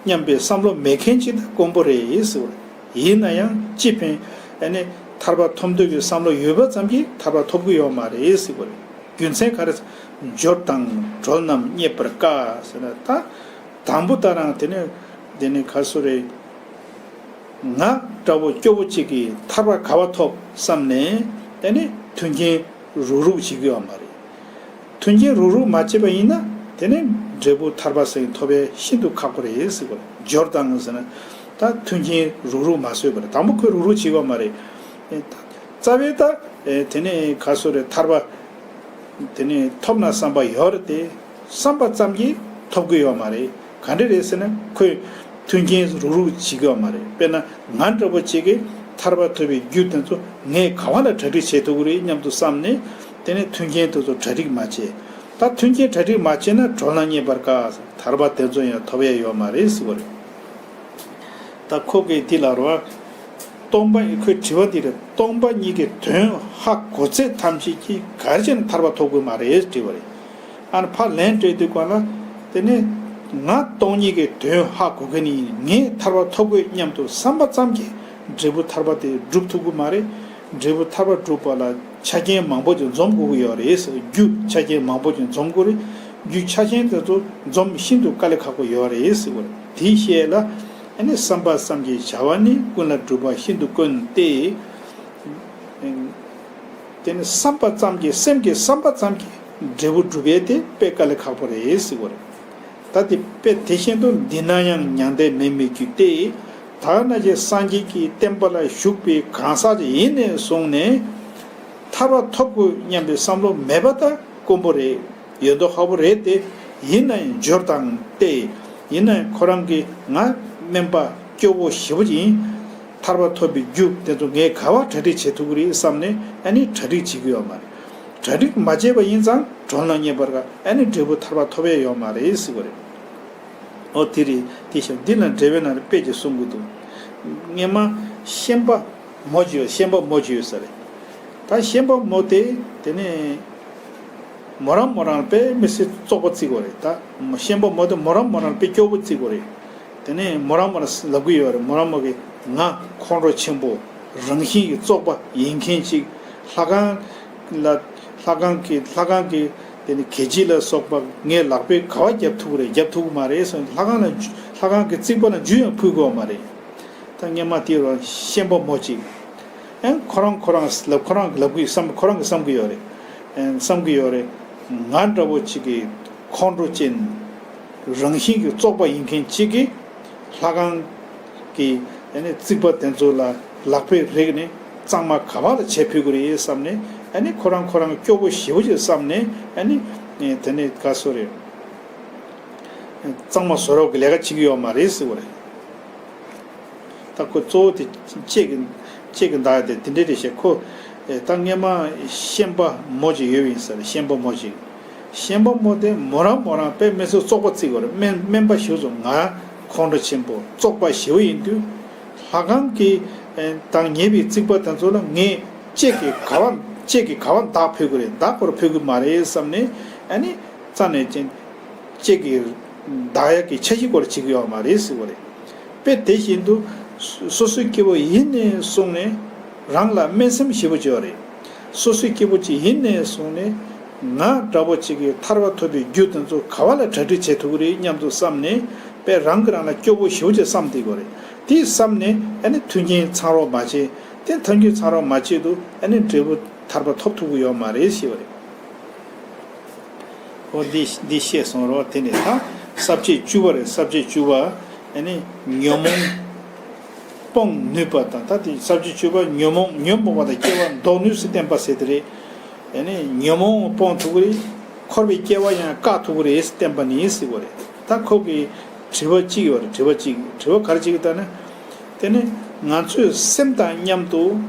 སྙམ་པའི་བསམ་བློ་མེད་མཁན་ཅིག་ད་དཀོན་པོ་རེད་ཟེར་བ་རེད། ཡིན་ན་ཡང་ཅི་ཕན། ཨ་ནི་ཐར་པ་ཐོབ་འདོད་ཀྱི་བསམ་བློ་ཡོད་པ་ཙམ་གྱིས་ཐར་པ་ཐོབ་ཀྱི་ཡོད་མ་རེད་ཟེར་བ་རེད། རྒྱུ་མཚན་ག་རེ། འབྱོར་དང་གྲོལ་རྣམས་རྙེད་པར་དཀའ་ཟེར་ན། ད་དང་པོ་ད་རང་དེ་ནས་དེ་ནས་ག་སོ་རེད། ང་འདྲ་བོ་སྐྱོ་བོ་གཅིག་གིས་ཐར་པ་ག་པར་ཐོབ་བསམ་ནས། དེ་ནས་མཐུན་རྐྱེན་རུག་རུག་བྱེད་ཀྱི་ཡོད་མ་རེད། མཐུན་རྐྱེན་རུག་རུག་མ་བྱས་པ་ཡིན་ན། དེ་ནས་འབྲས་བུ་ཐར་པ་ཟེར་ཐོབ་པ་ཤིན་ཏུ་ཁག་པོ་རེད་ཟེར་བ་རེད། འབྱོར་དང་ཟེར་ན། ད་མཐུན་རྐྱེན་རུག་རུག་མ་བཟོས་པ་རེད། དང་པོ་ཁོས་རུག་རུག་བྱེད་ཀྱི་ཡོད་མ་རེད། རྩ་བའི་ད། དེ་ནས་ག་སོ་རེད། ཐར་པ་དེ་ནས་ཐོབ་ན་བསམ་པ་ཡོད་རེད་དེ། བསམ་པ་ཙམ་གྱིས་ཐོབ་ཀྱི་ཡོད་མ་རེད། ག་འདྲ་རེད་ཟེར་ན། ཁོས་མཐུན་རྐྱེན་རུག་རུག་བྱེད་ཀྱི་ཡོད་མ་རེད། དཔེར་ན་ང་འདྲ་བོ་ཅིག་གིས་ཐར་པ་ཐོབ་པའི་རྒྱུ་དེ་ཚོ་ངས་ག་པ་ལ་གྲ་སྒྲིག་བྱེད་ཐུབ་ཀྱི་རེད་སྙམ་དུ་བསམ་ནས། དེ་ནས་མཐུན་རྐྱེན་དེ་ཚོ་གྲ་སྒྲིག་མ་བྱས། ད་མཐུན་རྐྱེན་གྲ་སྒྲིག་མ་བྱས་ན། གྲོལ་རྣམས་རྙེད་པར་དཀའ། ཐར་པ་དེ་ཚོ་ཡང་ཐོབ་ཡ་ཡོད་མ་རེད་ཟེར་བ་རེད། ད་ཁོ་གིས་འདི་ལ་རོ། སྟོང་པ། ཁོའི་དྲི་བ་འདི་རེད། སྟོང་པ་ཉིད་ཀྱི་དོན་ཧ་གོ་ཚད་ཐམས་ཅད་ཀྱིས་ག་རེ་བྱས་ནས་ཐར་པ་ཐོབ་དགོས་མ་རེད་དྲི་བ་རེད། ཨ་ནི་ཕར་ལན་སྤྲད་དུས་སྒང་ལ། དེ་ནས་ང་སྟོང་ཉིད་ཀྱི་དོན་ཧ་གོ་མཁན་ཡིན། ངས་ཐར་པ་ཐོབ་དགོས་སྙམ་དུ་བསམ་པ་ཙམ་གྱིས་འབྲས་བུ་ཐར་པ་དེ་སྒྲུབ་ཐུབ་ཀྱི་མ་རེད། འབྲས་བུ་ཐར་པ་སྒྲུབ་པ་ལ་ཆ་རྐྱེན་མང་པོ་ཅིག་འཛོམས་དགོས་ཀྱི་ཡོད་རེད་ཟེར། རྒྱུ་ཆ་རྐྱེན་མང་པོ་ཅིག་འཛོམས་དགོས་རེད། རྒྱུ་ཆ་ཤས་དེ་ཚོ་འཛོམས་ཤིན་ཏུ་དཀའ་ལས་ཁག་པོ་ཡོད་རེད་ཟེར་བ་རེད། དེའི་ཤེས་ལ་ཨ་ནི་བསམ་པ་ཙམ་གྱིས་བྱ་བ་ནི། ཀུན་ལ་སྒྲུབ་པ་ཤིན་ཏུ་དཀོན་ཏེ། དེ་ནི་བསམ་པ་ཙམ་གྱིས། སེམས་ཀྱི་བསམ་པ་ཙམ་གྱིས་འབྲས་བུ་སྒྲུབ་ཡས་དེ་དཔེ་དཀའ་ལས་ཁག་པོ་རེད་ཟེར་བ་རེད། ད་དེ་དཔེ་དེ་བཞིན་དུ། འདི་ན་ཡང་མྱང་འདས་མེད་མི་རྒྱུ་སྟེ། ད་ནང་བཞིན་སངས་རྒྱས་ཀྱི་བསྟན་པ་ལ་ཞུགས་པའི་གང་ཟག་ཅིག་ཡིན་ནས་བཟུང་ནས་ཐར་པ་ཐོབ་དགོས་སྙམ་པའི་བསམ་བློ་མེད་པ་ད་དཀོན་པོ་རེད། ཡོད་མདོག་ཁ་པོ་རེད་དེ། ཡིན་ན་ཡང་འབྱོར་དང་སྟེ། ཡིན་ན་ཡང་ཁོ་རང་གིས་ང་དམན་པ་སྐྱོ་བོ་ཞེ་པོ་ཅིག་ཡིན། ཐར་པ་ཐོབ་པའི་རྒྱུ་དེ་ཚོ་ངས་ག་པར་གྲ་སྒྲིག་བྱེད་ཐུབ་ཀྱི་རེད་བསམ་ནས་ཨ་ནི་གྲ་སྒྲིག་བྱེད་ཀྱི་ཡོད་མ་རེད། གྲ་སྒྲིག་མ་བྱས་པ་ཡིན་ཙང་གྲོང་ལ་ཉེ་བར་ག་ཨ་ནི་འབྲས་བུ་ཐར་པ་ཐོབ་ཡས་ཡོད་མ་རེད་ཟེར་བ་རེད། ཨོ་དེ་རེད། དེ་བཞིན་འདི་ལ་འགྲེལ་པའི་ནང་ལ་དཔེ་ཅིག་གསུང་གི་འདུག་སྔན་མ་ཤན་པ་མོ་ཅིག་ཡོད། ཤན་པ་མོ་ཅིག་ཡོད་ས་རེད། ད་ཤན་པ་མོ་དེ་དེ་ནས་མོ་རང་མོ་རང་དཔེ་མི་སྲིད་བཙོག་པ་བརྩི་དགོས་རེད། ད་ཤན་པ་མོ་དེ་མོ་རང་མོ་རང་དཔེ་སྐྱོ་པོ་བརྩི་དགོས་རེད། དེ་ནས་མོ་རང་མོ་རང་ལབ་གི་ཡོད་རེད། མོ་རང་མོ་གིས་ང་ཁོང་ཁྲོ་ཆེན་པོ་རང་བཞིན་གྱི་བཙོག་པ་ཡིན་མཁན་ཅིག་ལྷ་ཁང་ལ། ལྷ་ཁང་གི། ལྷ་ཁང་གི་དེ་ནི་གད་ཕྱིས་ལ་སོགས་པ་ངས་ལག་པས་ག་པར་རྒྱབ་ཐུབ་ཀྱི་རེད། རྒྱབ་ཐུབ་ཀྱི་མ་རེད་ཟེར། ལྷ་ཁང་ལ་འཇུ། ལྷ་ཁང་གི་རྩིག་པ་ལ་འཇུ་ཡང་ཕུལ་དགོས་མ་རེད། ད་སྔན་མ་དེ་རུ་ཤན་པ་མོ་ཅིག་ཨེ་ཁོ་རང་ཁོ་རང་ལབ། ཁོ་རང་གི་ལབ་གི་བསམ། ཁོ་རང་གི་བསམ་གི་ཡོད་རེད། ཨེ་བསམ་གི་ཡོད་རེད། ང་འདྲ་བོ་ཅིག་གི་ཁོང་ཁྲོ་ཅན། རང་བཞིན་གྱི་བཙོག་པ་ཡིན་མཁན་གཅིག་གིས་ལྷ་ཁང་གི་ཨ་ནི་རྩིག་པ་དེ་ཚོ་ལ་ལག་པས་རེག་ནས་གཙང་མ་ག་པ་ལ་བྱས་ཕུལ་དགོས་རེད་བསམ་ནས། ཨ་ནི་ཁོ་རང་ཁོ་རང་སྐྱོ་པོ་ཞེ་པོ་ཅིག་བསམ་ནས། ཨ་ནི་དེ་ནས་ག་སོ་རེད། གཙང་མ་བཟོ་རོགས་ཀྱི་ལས་ཀ་བྱེད་ཀྱི་ཡོད་མ་རེད་ཟེར་བ་རེད། ད་ཁོ་གཙོ་བོ་དེ་ལྕེ་གི། ལྕེ་གི་འདག་དེ་དེ་འདྲས་རེད་ཤག་ཁོ་ད་སྔན་མ་ཤན་པ་མོ་ཅིག་ཡོད་པ་ཡིན་ས་རེད། ཤན་པ་མོ་ཅིག་ཤན་པ་མོ་དེ་མོ་རང་མོ་རང་དཔེ་མི་སྲིད་བཙོག་པ་བརྩི་དགོས་རེད། དམན། དམན་པ་ཞེ་པོ་ཅིག་ང་ཁོང་ཁྲོ་ཆེན་པོ་བཙོག་པ་ཞེ་པོ་ཡིན་དུས། ལྷ་ཁང་གི་དང་ཉེ་བའི་རྩིག་པ་དེ་ཚོ་ལ་ངས་ལྕེ་གིས་ག་པར། ལྕེ་གིས་ག་པར་འདག་ཕོད་ཀྱི་རེད། འདག་སྐོར་ཕོད་ཀྱི་མ་རེད་བསམ་ནས། ཨ་ནི་རྩ་ནས་ཅན་ལྕེ་གིས་འདག་ཡག་གི་འཆར་གཞི་སྐོར་བྱེད་ཀྱི་ཡོད་མ་རེད་ཟེར་བ་རེད། དཔེ་དེ་བཞིན་དུ་སོ་སོའི་སྐྱེ་བོ་ཡིན་ནས་བཟུང་ནས་རང་ལ་དམན་སེམས་ཞེ་པོ་ཅིག་ཡོད་རེད། སོ་སོའི་སྐྱེ་བོ་ཅིག་ཡིན་ནས་བཟུང་ནས་ང་འདྲ་བོ་ཅིག་གིས་ཐར་པ་ཐོབ་པའི་རྒྱུ་དེ་ཚོ་ག་པ་ལ་གྲ་སྒྲིག་བྱེད་ཐུབ་ཀྱི་རེད་སྙམ་དུ་བསམ་ནས། དཔེ་རང་གིས་རང་ལ་སྐྱོ་པོ་ཞེ་པོ་ཅིག་བསམ་བསྡད་དགོས་རེད། དེ་བསམ་ནས་ཨ་ནི་མཐུན་རྐྱེན་ཚང་རོགས་མ་བྱེད། དེ་མཐུན་རྐྱེན་ཚང་རོགས་མ་བྱེད་དུས་ཨ་ནི་འབྲས་བུ་ཐར་པ་ཐོབ་ཐུབ་ཀྱི་ཡོད་མ་རེད་ཞེས་པ་རེད། ཨོ་འདི། འདི་བཤད་སོང་རོགས། དེ་ནས་ད་ས་བཅད་བཅུ་པ་རེད། ས་བཅད་བཅུ་པ། ཨ་ནི་ཉོན་མོངས་སྤོང་ནུས་པ་དང་། ད་དེ་ས་བཅད་བཅུ་པ་ཉོན་མོངས། ཉོན་མོངས་པ་དང་སྐྱེ་བ་ལྡོག་ནུས་སུ་བསྟན་པ་ཟེར་དེ་རེད། ཨ་ནི་ཉོན་མོངས་སྤོང་ཐུབ་ཀྱི་རེད། འཁོར་བའི་སྐྱེ་བ་ཡང་བཀག་ཐུབ་ཀྱི་རེད་བསྟན་པ་ནི་ཟེར་བ་རེད། ད་ཁོ་གི་དྲི་བ་གཅིག་ཡོད་རེད། དྲི་བ་གཅིག་དྲི་བ་ག་རེ་བྱེད་ཀྱི་ད་ནི། དེ་ནི་ང་ཚོས་སེམས་དང་མཉམ་དུ་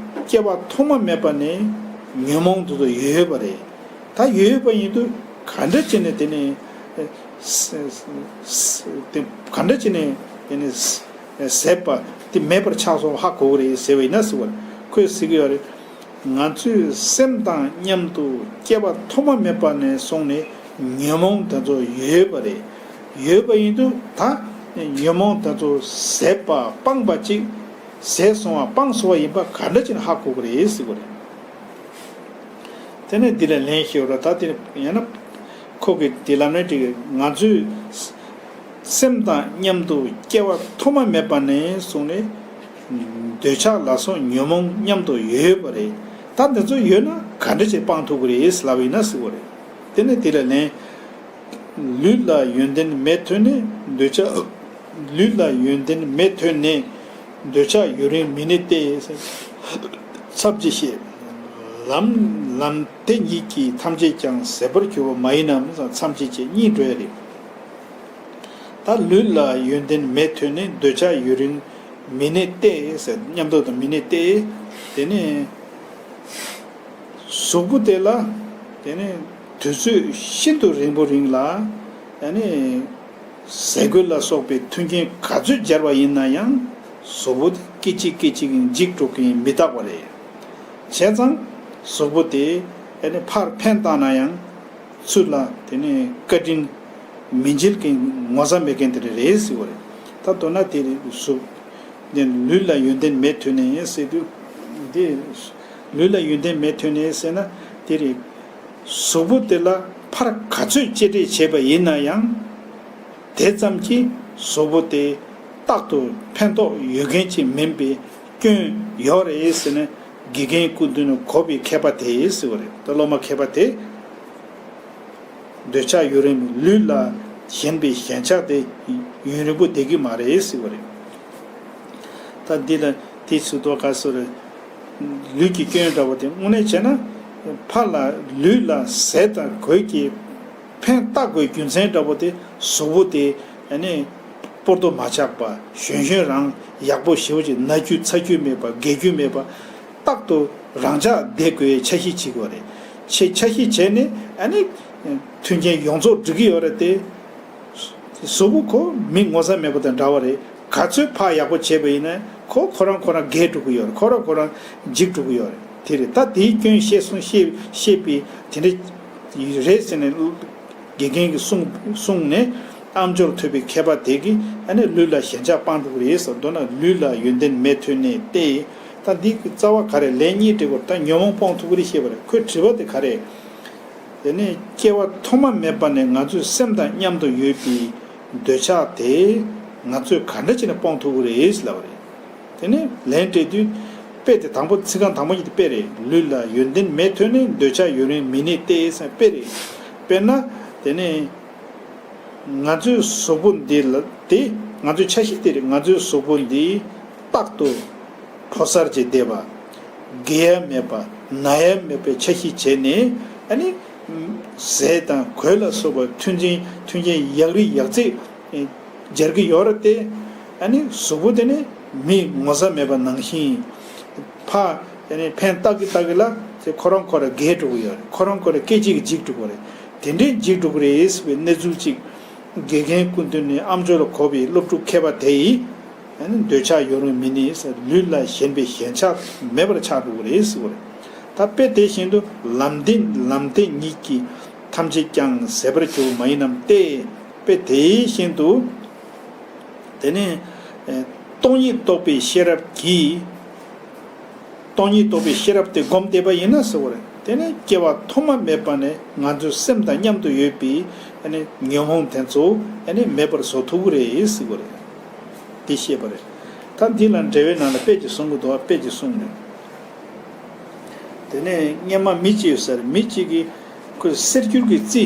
སྐྱེ་བ་ཐོག་མ་མེད་པ་ནས་ཉོན་མོངས་དེ་ཚོ་ཡོད་པ་རེད། ད་ཡོད་པ་ཡིན་དུས་ག་འདྲ་བྱས་ནས་དེ་ནི་ཨེ་ས་ས་ས་དེ་ག་འདྲ་བྱས་ནས་དེ་ནི་ཟད་པ་དེ་མེད་པར་ཆགས་སོང་ཧ་གོ་གི་རེད་ཟེར་བ་ཡིན་ན་ཟེར་བ་རེད། ཁོས་ཟེར་གི་ཡོད་རེད། ང་ཚོས་སེམས་དང་མཉམ་དུ་སྐྱེ་བ་ཐོག་མ་མེད་པ་ནས་བཟུང་ནས་ཉོན་མོངས་དེ་ཚོ་ཡོད་པ་རེད། ཡོད་པ་ཡིན་དུས་ད་ཉོན་མོངས་དེ་ཚོ་ཟད་པ་སྤངས་པ་ཅིག་ཟད་སོང་བ་སྤངས་སོང་བ་ཡིན་པ་ག་འདྲ་ཅིག་ཧ་གོ་གི་རེད་ཟེར་གི་རེད། དེ་ནས་འདི་ལ་ལན་ཞུ་རོགས། ད་དེ་ཡང་ན་ཁོ་གི་དེ་ལབ་ནས་དེ་ང་ཚོས་སེམས་དང་མཉམ་དུ་སྐྱེ་བ་ཐོག་མ་མེད་པ་ནས་བཟུང་ནས་འདོད་ཆགས་ལ་སོགས་ཉོན་མོངས་མཉམ་དུ་ཡོད་པ་རེད། ད་འདི་ཚོ་ཡོད་ན་ག་འདྲ་ཅིག་སྤང་ཐུབ་ཀྱི་རེད་ལབ་ཡིན་ན་ཟེར་བ་རེད། དེ་ནས་དེ་ལ་ལན། ལུས་ལ་ཡོན་ཏན་མེད་ཐོས་ནས་འདོད་ཆགས། ལུས་ལ་ཡོན་ཏན་མེད་ཐོས་ནས་འདོད་ཆགས་ཡུན་རིང་མི་གནས་ཏེ། མཚམས་ཅིག་བཤད། ལམ་ལམ་དེ་ཉིད་ཀྱིས་ཐམས་ཅད་ཀྱང་ཟད་པར་གྱུར་པ་མ་ཡིན་ནམ། མཚམས་ཅིག་བྱས་གཉིད་འགྲོ་ཡ་རེད། ད་ལུས་ལ་ཡོན་ཏན་མེད་ཐོས་ནས་འདོད་ཆགས་ཡུན་རིང་མི་གནས་ཏེ་ཟེར། མཉམ་དུ་དང་མི་གནས་ཏེ། དེ་ནས། གཟུགས་པོ་དེ་ལ་དེ་ནི་དུས་ཚོད་ཤིན་ཏུ་རིང་པོ་རིང་ལ་ཨ་ནི་ཟས་གོས་ལ་སོགས་པའི་མཐུན་རྐྱེན་ག་ཚོད་སྦྱར་བ་ཡིན་ན་ཡང་གཟུགས་པོ་དེ་སྐད་ཅིག་སྐད་ཅིག་འཇིག་འགྲོ་གི་ཡིན། མི་རྟག་པ་རེད། བྱས་ཙང་གཟུགས་པོ་དེ་ཨ་ནི་ཕར་འཕེན་བཏང་ན་ཡང་ཚུར་ལ་དེ་ནི་བཀའ་དྲིན་མི་འཇལ་མཁན་ངོ་ཚ་མེད་མཁན་དེ་འདྲ་རེད་ཟེར་བ་རེད། ད་མདོར་ན་དེ་རེད། གཟུགས་དེ་ལུས་ལ་ཡོན་ཏན་མེད་ཐོས་ནས་ཟེར་དུས་དེ། ལུས་ལ་ཡོན་ཏན་མེད་ཐོས་ནས་ཟེར་ན་དེ་རེད། གཟུགས་པོ་དེ་ལ་ ཕར་ག་ཚོད་གཅེས་སྤྲས་བྱས་པ་ཡིན་ན་ཡང་། དེ་ཙམ་གྱིས་གཟུགས་པོ་དེ་རྟག་ཏུ་ཕན་ཐོགས་ཡོད་མཁན་ཅིག་མིན་པའི་སྐྱོན་ཡོད་རེད་ཟེར་ནས། དགེ་རྒན་སྐུ་མདུན་ནས་གོ་བའི་མཁས་པ་དེ་ཟེར་བ་རེད། ད་སློབ་མ་མཁས་པ་དེ། འདོད་ཆགས་ཡུན་རིང་བའི་ལུས་ལ་ཞེན་པའི་ཞེན་ཆགས་དེ་ཡུན་རིང་པོ་བསྡད་ཀྱི་མ་རེད་ཟེར་བ་རེད། ད་འདི་ལ་དེའི་ཚུལ་དུ་ག་སོ་རེད། ལུས་ཀྱི་སྐྱོན་འདྲ་བོ་དེ་དངོས་གནས་བྱས་ན། ཕར་ལ་ལུས་ལ་ཟས་དང་གོས་ཀྱི་ཕན་བཏགས་དགོས་རྒྱུ་མཚན་འདྲ་བོ་དེ། གཟུགས་པོ་དེ་ཨ་ནི་སྤོར་དོ་མ་ཆགས་པ། གཞོན་གཞོན་རང་ཡག་པོ་ཞེ་པོ་ཅིག་ན་རྒྱུ་ཚ་རྒྱུ་མེད་པ། རྒས་རྒྱུ་མེད་པ། རྟག་ཏུ་རང་འཇགས་བསྡད་དགོས་འཆར་གཞི་བྱེད་དགོས་རེད། ཆེ་འཆར་གཞི་བྱས་ནས་ཨ་ནི་མཐུན་རྐྱེན་ཡོངས་རྫོགས་སྒྲིག་གི་ཡོད་རེད་དེ། གཟུགས་པོ་ཁོ་མི་ངོ་ཚ་མེད་པ་དང་འདྲ་བ་རེད། ག་ཚོད་ཕར་ཡག་པོ་བྱས་པ་ཡིན་ན་ཁོ་ཁོ་རང་ཁོ་རང་རྒས་འགྲོ་གི་ཡོད་རེད། ཁོ་རང་ཁོ་རང་འཇིག་འགྲོ་གི་ཡོད་རེད། དེ་རེད། ད་དེའི་སྐྱོན་བཤད་སོང་བཤད་བཤད་པའི་དེ་འདྲ་རེད་ཟེར་ནས། དགེ་རྒན་གྱིས་གསུངས་གསུངས་ནས། ཨ་མཆོག་ཐོས་པའི་མཁས་པ་དེ་གིས་ཨ་ནི་ལུས་ལ་ཞེན་ཆགས་སྤང་འགྲོ་གི་རེད་ཟེར། མདོར་ན་ལུས་ལ་ཡོན་ཏན་མེད་ཐོན་ནས་ཏེ། ད་འདི་གི་རྩ་བ་ག་རེ། ལན་གཉིས་སྤྲད་དགོས། ད་ཉོན་མོངས་སྤོང་ཐུབ་ཀྱི་རེད་ཞེས་པ་རེད། ཁོའི་དྲི་བ་དེ་ག་རེ། དེ་ནས་སྐྱེ་བ་ཐོག་མ་མེད་པ་ནས་ང་ཚོའི་སེམས་དང་མཉམ་དུ་ཡོད་པའི་འདོད་ཆགས་དེ་ང་ཚོས་ག་འདྲ་བྱས་ནས་སྤོང་ཐུབ་ཀྱི་རེད་ལབ་པ་རེད། དེ་ནས་ལན་སྤྲད་དུས་དཔེ་དེ་དང་པོ་ཚིག་རྐང་དང་པོ་ཉིད་དེ་དཔེ་རེད། ལུས་ལ་ཡོན་ཏན་མེད་ཐོན་ནས། འདོད་ཆགས་ཡུན་རིང་མི་གནས་ཏེ་ཟེར་དཔེ་རེད། དཔེར་ན་དེ་ནས་ང་ཚོའི་གཟུགས་པོ་འདི་ལ་དེ། ང་ཚོའི་འཆར་གཞི་དེ་རེད། ང་ཚོའི་གཟུགས་པོ་འདི་རྟག་ཏུ་ཕོ་གསར་གྱི་བསྡད་པ། རྒས་ཡ་མེད་པ། ན་ཡ་མེད་པའི་འཆར་གཞི་བྱས་ནས། ཨ་ནི་ཟས་དང་གོས་ལ་སོགས་པ་མཐུན་རྐྱེན་མཐུན་རྐྱེན་ཡག་རིགས་ཡག་རྩེག་སྦྱར་གྱི་ཡོད་རེད་དེ། ཨ་ནི་གཟུགས་པོ་དེ་ནི་མི་ངོ་ཚ་མེད་པ་ནང་བཞིན། ཕ་ཨ་ནི་ཕན་བཏགས་ཀྱི་བཏགས་ཀྱི་ལ་དེ་ཁོ་རང་ཁོ་རང་རྒས་འགྲོ་གི་ཡོད་རེད། ཁོ་རང་ཁོ་རང་སྐད་ཅིག་གིས་འཇིག་འགྲོ་གི་རེད། དེ་འདྲའི་འཇིག་འགྲོ་གི་རེད་ཟེར་བའི་གནས་ཚུལ་ཅིག་དགེ་རྒན་སྐུ་མདུན་ནས་ཨ་མཆོག་ལ་གོ་བའི་སློབ་ཕྲུག་མཁས་པ་དེ་ཡིས། ཨ་ནི་འདོད་ཆགས་ཡུན་རིང་མི་གནས་ཟེར། ལུས་ལ་ཞེན་པའི་ཞེན་ཆགས་མེད་པར་ཆགས་འགྲོ་གི་རེད་ཟེར་བ་རེད། ད་དཔེ་དེ་བཞིན་དུ་ལམ་བདེན་ལམ་བདེན་ཉིད་ཀྱིས་ཐམས་ཅད་ཀྱང་ཟད་པར་འགྱུར་མ་ཡིན་ནམ་སྟེ། དཔེ་དེ་བཞིན་དུ་དེ་ནས་ཨེ་སྟོང་ཉིད་རྟོགས་པའི་ཤེས་རབ་ཀྱིས། སྟོང་ཉིད་རྟོགས་པའི་ཤེས་རབ་དེ་བསྒོམས་བསྡད་པ་ཡིན་ན་ཟེར་བ་རེད། དེ་ནས་སྐྱེ་བ་ཐོག་མ་མེད་པ་ནས་ང་ཚོའི་སེམས་དང་མཉམ་དུ་ཡོད་པའི་ཨ་ནི་ཉོན་མོངས་དེ་ཚོ་ཨ་ནི་མེད་པར་བཟོ་ཐུབ་ཀྱི་རེད་ཟེར་བ་རེད། དེ་བཤད་པ་རེད། ད་འདི་ལ་འགྲེལ་བའི་ནང་ལ་དཔེ་ཅིག་གསུང་གི་འདུག་དཔེ་ཅིག་གསུངས་ནས། དེ་ནས་སྔན་མ་མི་གཅིག་ཡོད་ས་རེད། མི་གཅིག་གིས་ཁོས་གསེར་འགྱུར་གྱི་རྩི།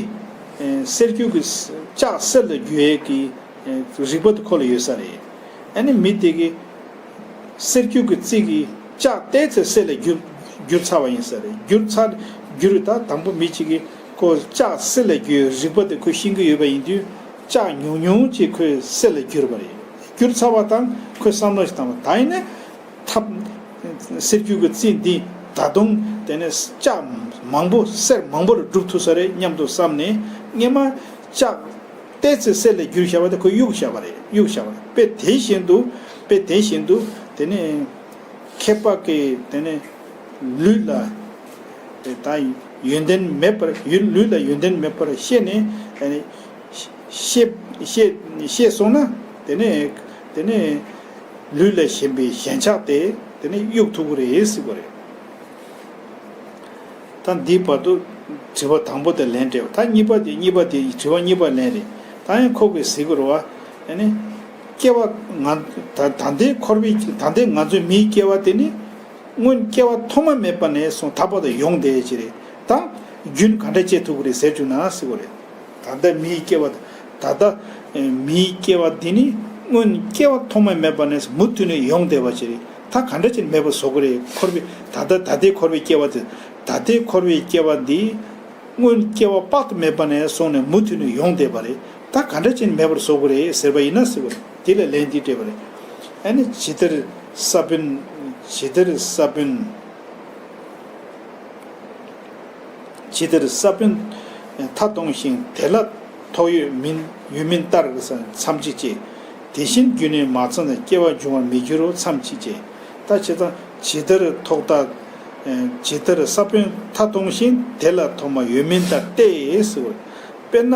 ཨེ་གསེར་འགྱུར་གྱི་ལྕགས་གསེར་ལ་འགྱུར་ཡས་ཀྱི་ཨེ་རིག་པ་དེ་ཁོ་ལ་ཡོད་ས་རེད། ཨ་ནི་མི་དེ་གིས་གསེར་འགྱུར་གྱི་རྩི་གིས་ལྕགས་ཏོག་ཙམ་གསེར་ལ་འགྱུར་འགྱུར་ཚར་བ་ཡིན་ས་རེད། འགྱུར་ཚར་འགྱུར་ད་དང་པོ་མི་གཅིག་གིས་ཁོ་ལྕགས་གསེར་ལ་འགྱུར་རིག་པ་དེ་ཁོས་ཤེས་ཀྱི་ཡོད་པ་ཡིན་དུས། ལྕགས་ཉུང་ཉུང་ཅིག་ཁོས་གསེར་ལ་བསྒྱུར་བ་རེད། བསྒྱུར་ཚར་བ་དང་ཁོས་བསམ་བློ་ཞིག་བཏང་བ། ད་ཡིན་ན་ཐབས་གསེར་འགྱུར་གྱི་རྩི་འདི་ད་དུང་དེ་ནས་ལྕགས་མང་པོ་གསེར་མང་པོ་ལ་སྒྲུབ་ཐུབ་ས་རེད་སྙམ་དུ་བསམ་ནས། སྔན་མ་ལྕགས་ཏོག་ཙམ་གསེར་ལ་བསྒྱུར་བཞག་པ་དེ་ཁོས་གཡུག་བཞག་པ་རེད། གཡུག་བཞག་པ་རེད། དཔེ་དེ་བཞིན་དུ། དཔེ་དེ་བཞིན་དུ་དེ་ནས་མཁས་པ་གིས་དེ་ནས་ལུས་ལ་ད་ཡོན་ཏན་མེད་པར། ཡུལ་ལུས་ལ་ཡོན་ཏན་མེད་པར་ཤེས་ནས། ཨ་ནི་ཤེས་ཤེས་ཤེས་སོང་ན། དེ་ནས་དེ་ནས་ལུས་ལ་ཞེན་པའི་ཞེན་ཆགས་དེ་དེ་ནས་གཡུག་ཐུབ་ཀྱི་རེད་ཟེར་བ་རེད། ད་འདིའི་བར་དུ་དྲི་བ་དང་པོ་དེ་ལན་སྤྲད་པ། ད་གཉིས་པ་དེ། གཉིས་པ་དེ། དྲི་བ་གཉིས་པ་ལན་རེད། ད་ཡང་ཁོ་གིས་ཟེར་གྱི་རེད་བ། ཨ་ནི་སྐྱེ་བ་ང་ད་ད་ལྟའི་འཁོར་བའི། ད་ལྟའི་ང་ཚོའི་མིའི་སྐྱེ་བ་དེ་ནི། སྔོན་སྐྱེ་བ་ཐོག་མ་མེད་པ་ནས་བཟུང་ད་བར་དུ་ཡོང་བསྡད་ཀྱི་རེད། ད་རྒྱུན་ག་འདྲ་བཅད་ཐུབ་ཀྱི་རེད་ཟེར་བཅུག་ན་ཟེར་བ་རེད། ད་ལྟ་མིའི་སྐྱེ་བ། ད་ལྟ་ཨེ་མིའི་སྐྱེ་བ་འདི་ནི་སྔོན་སྐྱེ་བ་ཐོག་མ་མེད་པ་ནས་མུ་མཐུད་ནས་ཡོང་བསྡད་པ་ཅིག་རེད། ད་ག་འདྲ་བྱས་ནས་མེད་པར་བཟོ་གི་རེད། འཁོར་བའི་ད་ལྟ་ད་ལྟའི་འཁོར་བའི་སྐྱེ་བ་དེ། ད་ལྟའི་འཁོར་བའི་སྐྱེ་བ་འདི་སྔོན་སྐྱེ་བ་དཔག་ཏུ་མེད་པ་ནས་བཟུང་ནས་མུ་མཐུད་ནས་ཡོང་བསྡད་པ་རེད། ད་ག་འདྲ་བྱས་ནས་མེད་པར་བཟོ་གི་རེད་ཟེར་བ་ཡིན་ན་ཟེར་བ་རེད། དེ་ལ་ལན་འདི་སྤྲད་པ་རེད། ཨ་ནི་ཇི་ལྟར་ས་བོན། ཇི་ལྟར་ས་བོན། ཇི་ལྟར་ས་བོན་མཐའ་སྟོངས་ཤིང་། དེ་ལ་ཐོགས་ཡོད་མིན་ཡོད་མིན་ལྟར་མཚམས་གཅིག་བཅད། དེ་བཞིན་རྒྱུ་ནི་མ་ཚང་ན་སྐྱེ་བ་འབྱུང་བར་མི་འགྱུར་རོ། མཚམས་གཅིག་བཅད། ད་ཇི་ལྟར་ཇི་ལྟར་ཐོག་མཐའ། ཇི་ལྟར་ས་བོན་མཐའ་སྟོངས་ཤིང་། དེ་ལ་ཐོག་མ་ཡོད་མིན་ལྟར་ཏེ་ཟེར་བ། དཔེར་ན་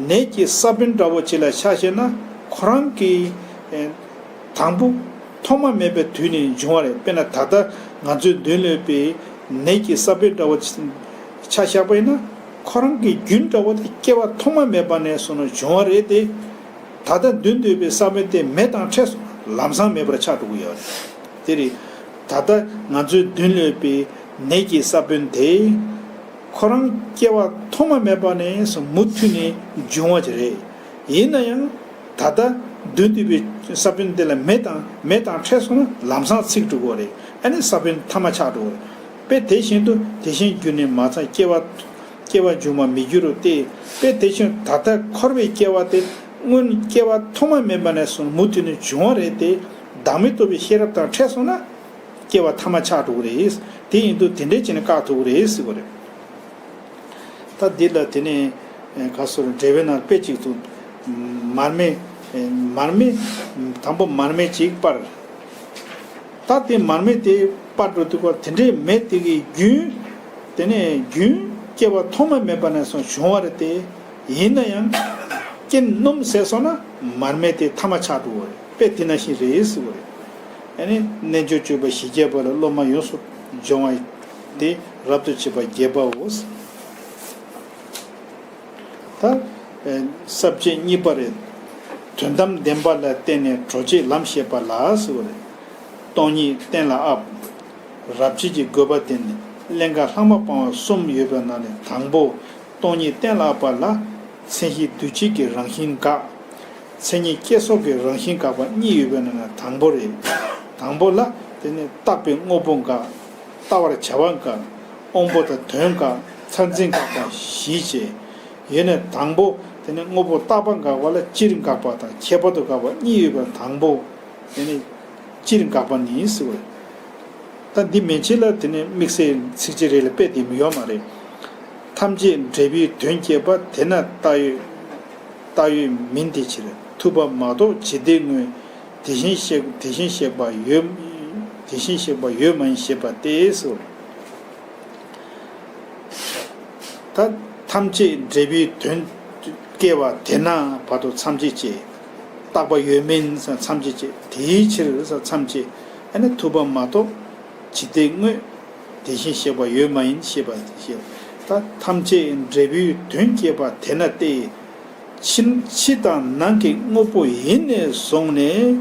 ནས་ཀྱི་ས་བོན་འདྲ་བོ་ཅིག་ལ་ཆ་བཞག་ན། ཁོ་རང་གི་དང་པོ་ཐོག་མ་མེད་པའི་དུས་ནས་འབྱུང་བ་རེད། དཔེར་ན་ད་ལྟ་ང་ཚོའི་མདུན་ལ་ཡོད་པའི་ནས་ཀྱི་ས་བོན་འདྲ་བོ་ཆ་བཞག་པ་ཡིན་ན། ཁོ་རང་གི་རྒྱུན་འདྲ་བོ་དེ་སྐྱེ་བ་ཐོག་མ་མེད་པ་ནས་བཟུང་ནས་བྱུང་བ་རེད་དེ། ད་ལྟ་འདུག་འདུག་པའི་ས་བོན་དེ་མེ་དང་འཕྲད་སོང་ན་ལམ་སང་མེད་པར་ཆགས་འགྲོ་གི་ཡོད་རེད། དེ་རེད། ད་ལྟ་ང་ཚོའི་མདུན་ལ་ཡོད་པའི་ནད་ཀྱི་ས་བོན་དེ། ཁོ་རང་སྐྱེ་བ་ཐོག་མ་མེད་པ་ནས་བཟུང་མུ་མཐུད་ནས་འབྱུང་བ་ཅིག་རེད། ཡིན་ན་ཡང་། ད་ལྟ་འདུག་འདུག་པའི་ས་བོན་དེ་ལ་མེ་དང་མེ་དང་འཕྲད་སོང་ན་ལམ་སང་ཚིག་འགྲོ་གི་རེད། ཨ་ནི་ས་བོན་ཐ་མ་ཆགས་འགྲོ་གི་རེད། དཔེ་དེ་བཞིན་དུ་དེ་བཞིན་རྒྱུ་ནི་མ་ཚང་སྐྱེ་བ། སྐྱེ་བ་འབྱུང་བར་མི་འགྱུར་རོ་སྟེ། དཔེ་དེ་བཞིན་ད་ལྟ་འཁོར་བའི་སྐྱེ་བ་དེ་སྔོན་སྐྱེ་བ་ཐོག་མ་མེད་པ་ནས་བཟུང་མུ་མཐུད་ནས་འབྱུང་བ་རེད་དེ། བདག་མེད་རྟོགས་པའི་ཤེས་རབ་དང་འཕྲད་སོང་ན། སྐྱེ་བ་ཐ་མ་ཆགས་འགྲོ་གི་རེད། དེ་ཡིན་དུས་དེ་འདྲས་བྱས་ནས་བཀག་ཐུབ་ཀྱི་རེད་ཟེར་བ་རེད། ད་འདི་ལ་དེ་ནས་ག་སོར་འགྲེལ་པའི་ནང་དཔེ་གཅིག་ཏུ། མར་མེ། མར་མེ། དང་པོ་མར་མེ་གཅིག་སྤར། ད་དེ་མར་མེ་དེ་སྤར་འགྲོ་དུས་སྐབས་དེ་འདྲའི་མེ་དེ་གི་རྒྱུན། དེ་ནས་རྒྱུན་སྐྱེ་བ་ཐོག་མ་མེད་པ་ནས་བཟུང་བྱུང་བ་རེད་དེ། ཡིན་ན་ཡང་། རྐྱེན་སྣུམ་ཟད་སོང་ན་མར་མེ་དེ་ཐ་མ་ཆགས་འགྲོ་བ་རེད། དཔེ་དེ་ནང་བཞིན་རེད་ཟེར་བ་རེད། ཨ་ནི་རྣལ་འབྱོར་སྤྱོད་པ་བཞི་བརྒྱ་པ་ལ་སློབ་མ་ཡོངས་སུ་སྦྱོང་བ་དེ་རབ་ཏུ་བྱེད་པ་བརྒྱད་པའོ། ད། ས་བཅད་གཉིས་པ་རེད། དོན་དམ་བདེན་པ་ལ་བརྟེན་ནས་གྲོལ་བྱེད་ལམ་བཤད་པ་ལ་ཟེར་བ་རེད། སྟོང་ཉིད་གཏན་ལ་དབབ། རབ་བྱེད་ཀྱི་དགོས་པ་དེ་ནི་ཀླན་ཀ་ལྷག་མ་སྤང་བ་གསུམ་ཡོད་པའི་ནང་ནས་དང་པོ། སྟོང་ཉིད་གཏན་ལ་དབབ་པ་ལ་མཚན་གཞི་འདུས་བྱས་ཀྱི་རང་བཞིན་དགག་མཚན་ཉིད་སྐྱེ་སོགས་ཀྱི་རང་བཞིན་དགག་པ་གཉིས་ཡོད་པའི་ནང་ནས་དང་པོ་རེད། དང་པོ་ལ་དེ་ནི་བཏགས་པའི་དངོས་པོ་དགག་བལྟ་བར་བྱ་བ་དགག་དབང་པོ་དང་དོན་དགག་མཚན་འཛིན་དགག་པ་བཞི་བྱས། ཡོད་ནས་དང་པོ་དེ་ནི་དངོས་པོ་བཏགས་པ་དགག་པ་ལ་སྤྱིར་དགག་པ་དང་ཁྱད་པར་དུ་དགག་པ་གཉིས་ཡོད་པའི་དང་པོ། དེ་ནི་སྤྱིར་དགག་པ་ནི་ཟེར་བ་རེད། ད་འདི་མན་ཆད་ལ་དེ་ནི་དམིགས་བསལ་ཚིགས་བཅད་རེ་ལ་དཔེ་དེ་ཡོད་མ་རེད། ཐམས་ཅད་འབྲས་བུའི་དོན་སྐྱེད་པ་དེ་ན་བཏགས་ཡོད། བཏགས་ཡོད་མིན་དེ་ཕྱིར་ཐུབ་པ་མ་གཏོགས་ཇི་སྡེ་དངོས། དེ་བཞིན་གཤེགས་དེ་བཞིན་གཤེགས་པ་ཡོད། དེ་བཞིན་གཤེགས་པ་ཡོད་མ་ཡིན་ཞེས་པ་སྟེ་སོ། ད་ཐམས་ཅད་འབྲས་བུའི་དོན་སྐྱེ་བ་དེ་ན་བར་དུ་ཐམས་ཅད་ཅེས། བཏགས་པ་ཡོད་མིན་ས་ཐམས་ཅད་ཅེས་དེའི་ཕྱིར་ས་ཐམས་ཅད་ཨ་ནི་ཐུབ་པ་མ་གཏོགས་ཇི་སྡེ་དངོས། དེ་བཞིན་གཤེགས་པ་ཡོད་མ་ཡིན་ཞེས་པ་ཞེས། ད་ཐམས་ཅད་འབྲས་བུའི་དོན་སྐྱེད་པ་དེ་ན་སྟེ། ཕྱི་ཕྱི་དང་ནང་གི་དངོས་པོ་ཡིན་ནས་བཟུང་ནས་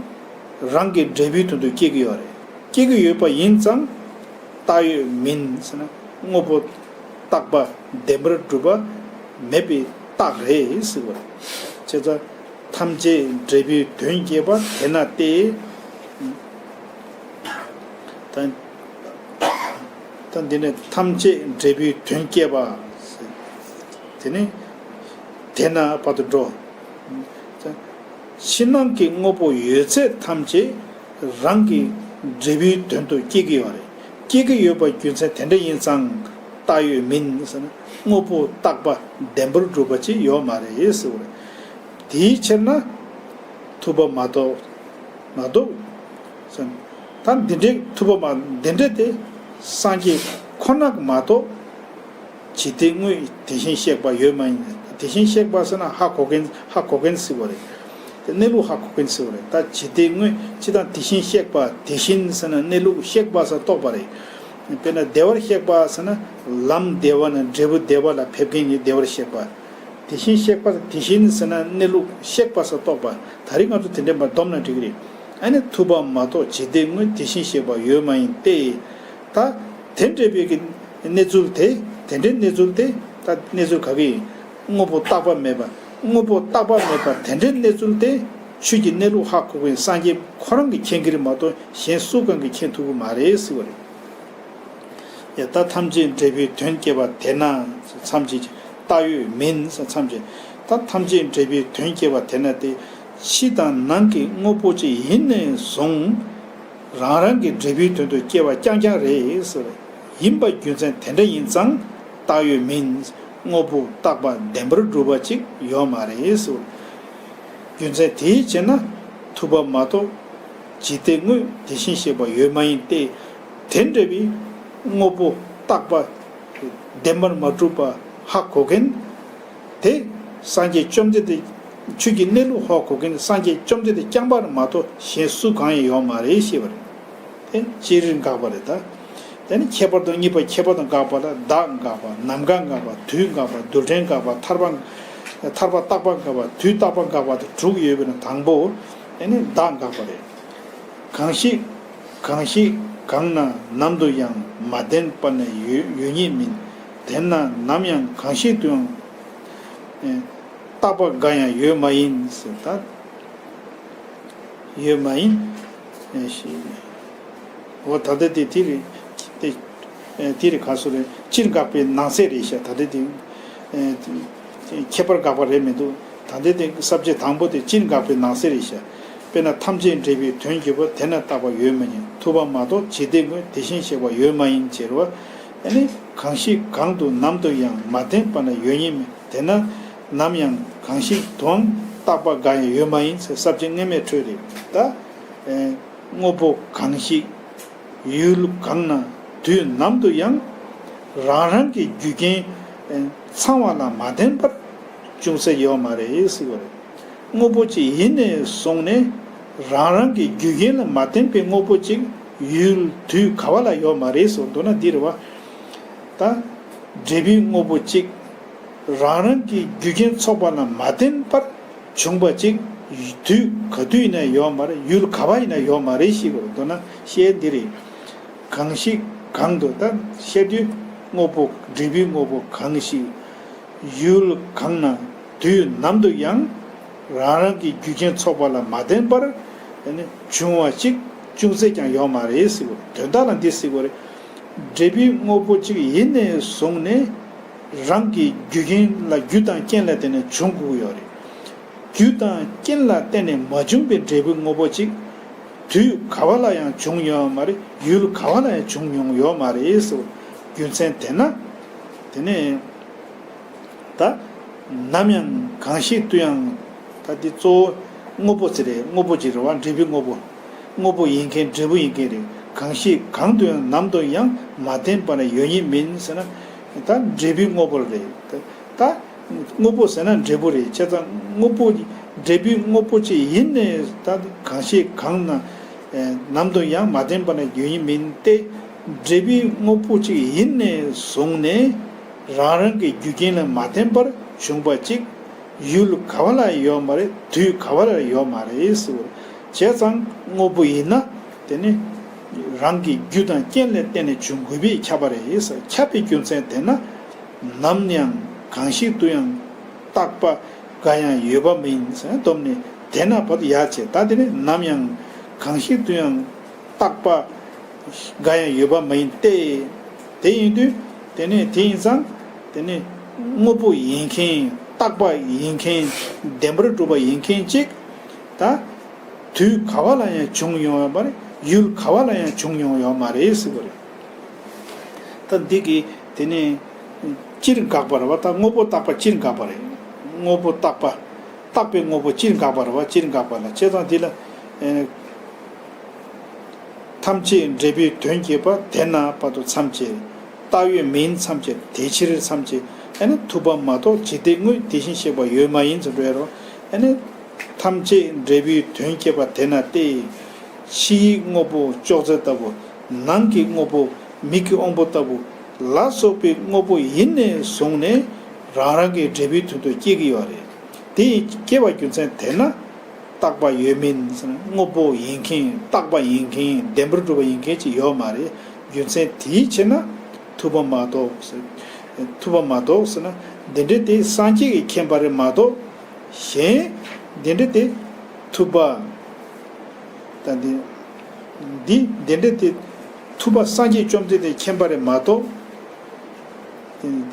རང་གི་འབྲས་བུའི་དོན་དུ་སྐྱེ་གི་ཡོད་རེད། སྐྱེ་གི་ཡོད་པ་ཡིན་ཙང་བཏགས་ཡོད་མིན་ཟེར་ན་དངོས་པོ་བཏགས་པ་བདེན་པར་གྲུབ་པ་མེད་པའི་རྟགས་རེད་ཟེར་བ་རེད། བྱས་ཙང་ཐམས་ཅད་འབྲས་བུའི་དོན་སྐྱེད་པ་དེ་ན་སྟེ། ད་ད་འདི་ནས་ཐམས་ཅད་འབྲས་བུའི་དོན་སྐྱེད་པ། དེ་ནི་དེ་ན་བར་དུ་འགྲོ། ཕྱི་ནང་གི་དངོས་པོ་ཡོད་ཚད་ཐམས་ཅད་རང་གི་འབྲས་བུའི་དོན་དུ་སྐྱེ་གི་ཡོད་རེད། སྐྱེ་གི་ཡོད་པ་རྒྱུ་མཚན་དེ་འདྲ་ཡིན་ཙང་བཏགས་ཡོད་མིན་ཟེར་ན་དངོས་པོ་བཏགས་པ་བདེན་པར་གྲུབ་པ་ཅིག་ཡོད་མ་རེད་ཟེར་བ་རེད། དེའི་ཕྱིར་ན་ཐུབ་པ་མ་གཏོགས་མ་གཏོགས་ཟེར། ད་འདི་འདྲའི་ཐུབ་པ་མ་འདི་འདྲ་དེ་སངས་རྒྱས་ཁོ་ན་མ་གཏོགས། ཇི་སྡེ་དངོས་དེ་བཞིན་གཤེགས་པ་ཡོད་མ་ཡིན། དེ་བཞིན་གཤེགས་པ་ཟེར་ན་ཧ་གོ་མཁན་ཧ་གོ་མཁན་ཟེར་བ་རེད། དེ་གནས་ལུགས་ཧ་གོ་མཁན་ཟེར་བ་རེད། ད་ཇི་སྡེ་དངོས་སྤྱི་དང་དེ་བཞིན་གཤེགས་པ་དེ་བཞིན་ཟེར་ན་གནས་ལུགས་གཤེགས་པ་ཟེར་རྟོགས་པ་རེད། དཔེར་ན་བདེ་བར་གཤེགས་པ་ཟེར་ན་ལམ་བདེ་བ་ན་འབྲས་བུ་བདེ་བ་ལ་ཕེབས་མཁན་གྱི་བདེ་བར་གཤེགས་པ། དེ་བཞིན་གཤེགས་པ་དེ་བཞིན་ཟེར་ན་གནས་ལུགས་གཤེགས་པ་ཟེར་རྟོགས་པ། ད་རེས་ང་ཚོ་དེ་འདྲའི་མ་སྡོམ་ན་འགྲིག་གི་རེད། ཨ་ནི་ཐུབ་པ་མ་གཏོགས་ཇི་སྡེ་དངོས་དེ་བཞིན་གཤེགས་པ་ཡོད་མ་ཡིན་ཏེ། ད་དེ་འདྲ་བའི་གི་གནས་ཚུལ་དེ་དེ་འདྲའི་གནས་ཚུལ་དེ་ད་གནས་ཚུལ་ག་གི་ཡིན། དངོས་པོ་བཏགས་པ་མེད་པ་དངོས་པོ་བཏགས་པ་མེད་པ་དེ་འདྲའི་གནས་ཚུལ་དེ་ཆོས་ཀྱི་གནས་ལུགས་ཧ་གོ་མཁན་སངས་རྒྱས་ཁོ་རང་གིས་མཁྱེན་གྱི་རེད་མ་གཏོགས་གཞན་སུ་གང་གིས་མཁྱེན་ཐུབ་ཀྱི་མ་རེད་ཟེར་བ་རེད། ཡ་ད་ཐམས་ཅད་འབྲས་བུའི་དོན་སྐྱེད་པ་དེ་ན་མཚམས་ཅིག་བཏགས་ཡོད་མིན་མཚམས་ཅིག་ད་ཐམས་ཅད་འབྲས་བུའི་དོན་སྐྱེད་པ་དེ་ན་སྟེ། ཕྱི་དང་ནང་གི་དངོས་པོ་ཅིག་ཡིན་ནས་བཟུང་། རང་རང་གི་འབྲས་བུའི་དོན་དུ་སྐྱེ་བ་རྐྱང་རྐྱང་རེད་ཟེར། ཡིན་པ་རྒྱུ་མཚན་དེ་འདྲ་ཡིན་ཙང་བཏགས་ཡོད་མིན། དངོས་པོ་བཏགས་པ་བདེན་པར་གྲུབ་པ་ཅིག་ཡོད་མ་རེད་ཟེར། རྒྱུ་མཚན་དེའི་ཕྱིར་ན་ཐུབ་པ་མ་གཏོགས་ཇི་སྡེ་དངོས་དེ་བཞིན་གཤེགས་པ་ཡོད་མ་ཡིན་ཏེ། དེ་འདྲ་བའི་དངོས་པོ་བཏགས་པ་བདེན་པར་མ་གྲུབ་པ་ཧ་གོ་མཁན་དེ་སངས་རྒྱས་བཅོམ་ལྡན་འདས། ཆོས་ཀྱི་གནས་ལུགས་ཧ་གོ་མཁན་སངས་རྒྱས་བཅོམ་ལྡན་འདས་རྐྱང་པ་མ་གཏོགས་གཞན་སུ་གང་ཡང་ཡོད་མ་རེད་ཞེས་པ་རེད། དེ་ཅི་རིགས་དགག་པ་རེད་ད། དེ་ནི་ཁྱད་པར་དང་གཉིས་པ། ཁྱད་པར་དང་དགག་པ་ལ་བདག་དགག་པ། ནམ་དགག་དགག་པ། དུས་དགག་པ། རྡུལ་ཕྲན་དགག་པ། ཐར་པ། ཐར་པ་རྟག་པ་དགག་པ། དུས་རྟག་པ་དགག་པ་དེ་དྲུག་ཡོད་པའི་ནང་དང་པོ་དེ་ནི་བདག་དགག་པ་རེད། གང་ཞིག་གང་ཞིག་གང་ན་ནམ་དུ་ཡང་མ་བརྟེན་པ་ན་ཡོད་ཡོད་ཉིད་མིན། དེས་ན་ནམ་ཡང་གང་ཞིག་ཏུ་ཡང་རྟག་པ་འགའ་ཡང་ཡོད་མ་ཡིན་ཟེར། ད་ཡོད་མ་ཡིན། འོ་ད་ལྟ་དེ་དེ་རེད། དེ་དེ་རེད། ག་སུ་རེད། སྤྱིར་དགག་པའི་ནང་གསེས་རེད་ཤག་ད་ལྟ་དེ་ཁྱད་པར་དགག་པ་རེད་མི་འདུག་ད་ལྟ་དེ་ས་བཅད་དང་པོ་དེ་སྤྱིར་དགག་པའི་ནང་གསེས་རེད་ཤག་དཔེར་ན་ཐམས་ཅད་འབྲས་བུའི་དོན་བརྒྱུད་པ། དེ་ན་རྟག་པ་ཡོད་མ་ཡིན། ཐུབ་པ་མ་གཏོགས་ཇི་སྡེ་དངོས། དེ་བཞིན་གཤེགས་པ་ཡོད་མ་ཡིན་ཟེར་བ། ཨ་ནི་གང་ཞིག་གང་དུ་ནམ་དུ་ཡང་མ་བརྟེན་པ་ན་ཡོད་ཉིད་མིན། དེས་ན་ནམ་ཡང་གང་ཞིག་ཏུའང་རྟག་པ་འགའ་ཡང་ཡོད་མ་ཡིན་ཟེར། ས་བཅད་སྔོན་མའི་འཕྲོས་རེད། ད་དངོས་པོ་གང་ཞིག་ཡུལ་གང་ན་དུས་ནམ་དུ་ཡང་རང་རང་གི་རྒྱུ་རྐྱེན་ཚང་བ་ལ་མ་བརྟེན་པར་འབྱུང་ས་ཡོད་མ་རེད་ཟེར་བ་རེད། དངོས་པོ་གཅིག་ཡིན་ནས་བཟུང་ནས་རང་རང་གི་རྒྱུ་རྐྱེན་ལ་མ་བརྟེན་པའི་དངོས་པོ་གཅིག་ཡུལ་དུས་ག་བ་ལ་ཡོད་མ་རེད་ཟེར་བ་འདུག་ན་འདི་རེད་བ། ད་འབྲས་བུའི་དངོས་པོ་གཅིག་རང་རང་གི་རྒྱུ་རྐྱེན་ཚོགས་པ་ལ་མ་བརྟེན་པར་བྱུང་བ་གཅིག་དུས་ག་དུས་ཡིན་ན་ཡོད་མ་རེད། ཡུལ་ག་བ་ཡིན་ན་ཡོད་མ་རེད་ཞེས་པ་འདུག་ན་བཤད་འདི་རེད། གང་ཞིག་གང་དུ། ད་བཤད་དུས་དངོས་པོ་འབྲས་བུའི་དངོས་པོ་གང་ཞིག་ཡུལ་གང་ན་དུས་ནམ་དུ་ཡང་རང་རང་གི་རྒྱུ་རྐྱེན་ཚོགས་པ་ལ་མ་བརྟེན་པར་བྱུང་བ་གཅིག་ཅུང་ཟད་ཀྱང་ཡོད་མ་རེད་ཟེར་བ། དོན་དག་ལ་འདི་ཟེར་བ་རེད། འབྲས་བུའི་དངོས་པོ་གཅིག་ཡིན་ནས་བཟུང་ནས་རང་གི་རྒྱུ་རྐྱེན་ལ་རྒྱུ་དང་རྐྱེན་ལ་བརྟེན་ནས་འབྱུང་དགོས་ཀྱི་ཡོད་རེད། རྒྱུ་དང་རྐྱེན་ལ་བརྟེན་ནས་མ་བྱུང་བའི་འབྲས་བུའི་དངོས་པོ་གཅིག་དུས་ག་བ་ལ་ཡང་བྱུང་མྱོང་ཡོད་མ་རེད། ཡུལ་ག་བ་ལ་ཡང་བྱུང་མྱོང་ཡོད་མ་རེད་ཟེར། རྒྱུ་མཚན་དེས་ན། དེ་ནས་ད་ནམ་ཡང་གང་ཞིག་ཏུ་ཡང་། ད་འདི་གཙོ་བོ་དངོས་པོ་ཅིག་རེད། དངོས་པོ་ཅིག་རེད་བ། འབྲས་བུའི་དངོས་པོ། དངོས་པོ་ཡིན་མཁན་འབྲས་བུ་ཡིན་མཁན་རེད། གང་ཞིག་གང་དུ་ཡང་ནམ་དུ་ཡང་མ་བརྟེན་པ་ན་ཡོད་ཉིད་མིན་ཟེར་ན། ད་འབྲས་བུའི་དངོས་པོ་རེད། ད་དངོས་པོ་ཟེར་ན་འབྲས་བུ་རེད། བྱས་ཙང་དངོས་པོ་འབྲས་བུའི་དངོས་པོ་ཅིག་ཡིན་ནས་ད་གང་ཞིག་གང་ན་ནམ་དུ་ཡང་མ་བརྟེན་པ་ན་ཡོད་ཉིད་མིན་ཏེ། འབྲས་བུའི་དངོས་པོ་ཅིག་ཡིན་ནས་བཟུང་ནས་རང་རང་གི་རྒྱུ་རྐྱེན་ལ་མ་བརྟེན་པར་བྱུང་བ་ཅིག་ཡུལ་ག་བ་ལ་ཡོད་མ་རེད། དུས་ག་བ་ལ་ཡོད་མ་རེད་ཟེར་བ། བྱས་ཙང་དངོས་པོ་ཡིན་ན་དེ་ནི་རང་གི་རྒྱུ་དང་རྐྱེན་ལ་བརྟེན་ནས་བྱུང་དགོས་པས་ཁྱབ་པ་རེད་ཟེར། ཁྱབ་པའི་རྒྱུ་མཚན་དེས་ན། ནམ་ཡང་གང་ཞིག་ཏུ་ཡང་རྟག་པ་འགའ་ཡང་ཡོད་པ་མིན་ཟེར། སྡོམ་ནི་དེས་ན་བར་དུ་ཡ་བྱེད། ད་དེ་ནི་ནམ་ཡང་གང་ཞིག་ཏུ་ཡང་རྟག་པ་འགའ་ཡང་ཡོད་པ་མ་ཡིན་ཏེ། དེ་ཡིན་དུས་དེ་ནི་དེ་ཡིན་ཙང་དེ་ནི་དངོས་པོ་ཡིན་མཁན། རྟག་པ་ཡིན་མཁན། བདེན་པར་གྲུབ་པ་ཡིན་མཁན་གཅིག་ད་དུས་ག་བ་ལ་ཡང་བྱུང་མྱོང་ཡོད་མ་རེད། ཡུལ་ག་བ་ལ་ཡང་བྱུང་མྱོང་ཡོད་མ་རེད་ཟེར་བ་རེད། ད་འདི་གི་དེ་ནི་སྤྱིར་དགག་པ་རེད་བ། ད་དངོས་པོ་རྟག་པ་སྤྱིར་དགག་པ་རེད། དངོས་པོ་རྟག་པ། རྟག་པའི་དངོས་པོ་སྤྱིར་དགག་པ་རེད་བ། སྤྱིར་དགག་པ་ལ། བྱས་ཙང་འདི་ལ། ཨེ། ཐམས་ཅད་འབྲས་བུའི་དོན་བྱེད་པ། དེ་ན་བར་དུ་མཚམས་བཅད། རྟགས་ཡོད་མིན་མཚམས་བཅད། དེ་ཕྱིར་མཚམས་བཅད། ཨ་ནི་ཐུབ་པ་མ་གཏོགས་ཇི་སྡེ་དངོས། དེ་བཞིན་གཤེགས་པ་ཡོད་མ་ཡིན་ཟེར་འགྲོ་ཡ་རོ། ཨ་ནི་ཐམས་ཅད་འབྲས་བུའི་དོན་བྱེད་པ་དེ་ན་སྟེ། ཕྱི་ཡི་དངོས་པོ་ཅོག་ཙེ་ལྟ་བུ། ནང་གི་དངོས་པོ་མིག་གི་དབང་པོ་ལྟ་བུ་ལ་སོགས་པའི་དངོས་པོ་ཡིན་ནས་བཟུང་ནས་རང་རང་གི་འབྲས་བུའི་དོན་དུ་སྐྱེ་གི་ཡོད་རེད། དེ་སྐྱེ་བ་རྒྱུ་མཚན་དེས་ན། རྟག་པ་ཡོད་མིན་ཟེར་ན། དངོས་པོ་ཡིན་མཁན། རྟག་པ་ཡིན་མཁན། བདེན་པར་གྲུབ་པ་ཡིན་མཁན་ཅིག་ཡོད་མ་རེད། རྒྱུ་མཚན་དེའི་ཕྱིར་ན་ཐུབ་པ་མ་གཏོགས་ཟེར། ཐུབ་པ་མ་གཏོགས་ཟེར་ན་འདི་འདྲ་དེ་སངས་རྒྱས་ཀྱིས་མཁྱེན་པ་རེད་མ་གཏོགས། གཞན་འདི་འདྲ་དེ་ཐུབ་པ། ད་འདི་འདི་འདི་འདྲ་དེ་ཐུབ་པ་སངས་རྒྱས་བཅོམ་ལྡན་འདས་མཁྱེན་པ་རེད་མ་གཏོགས།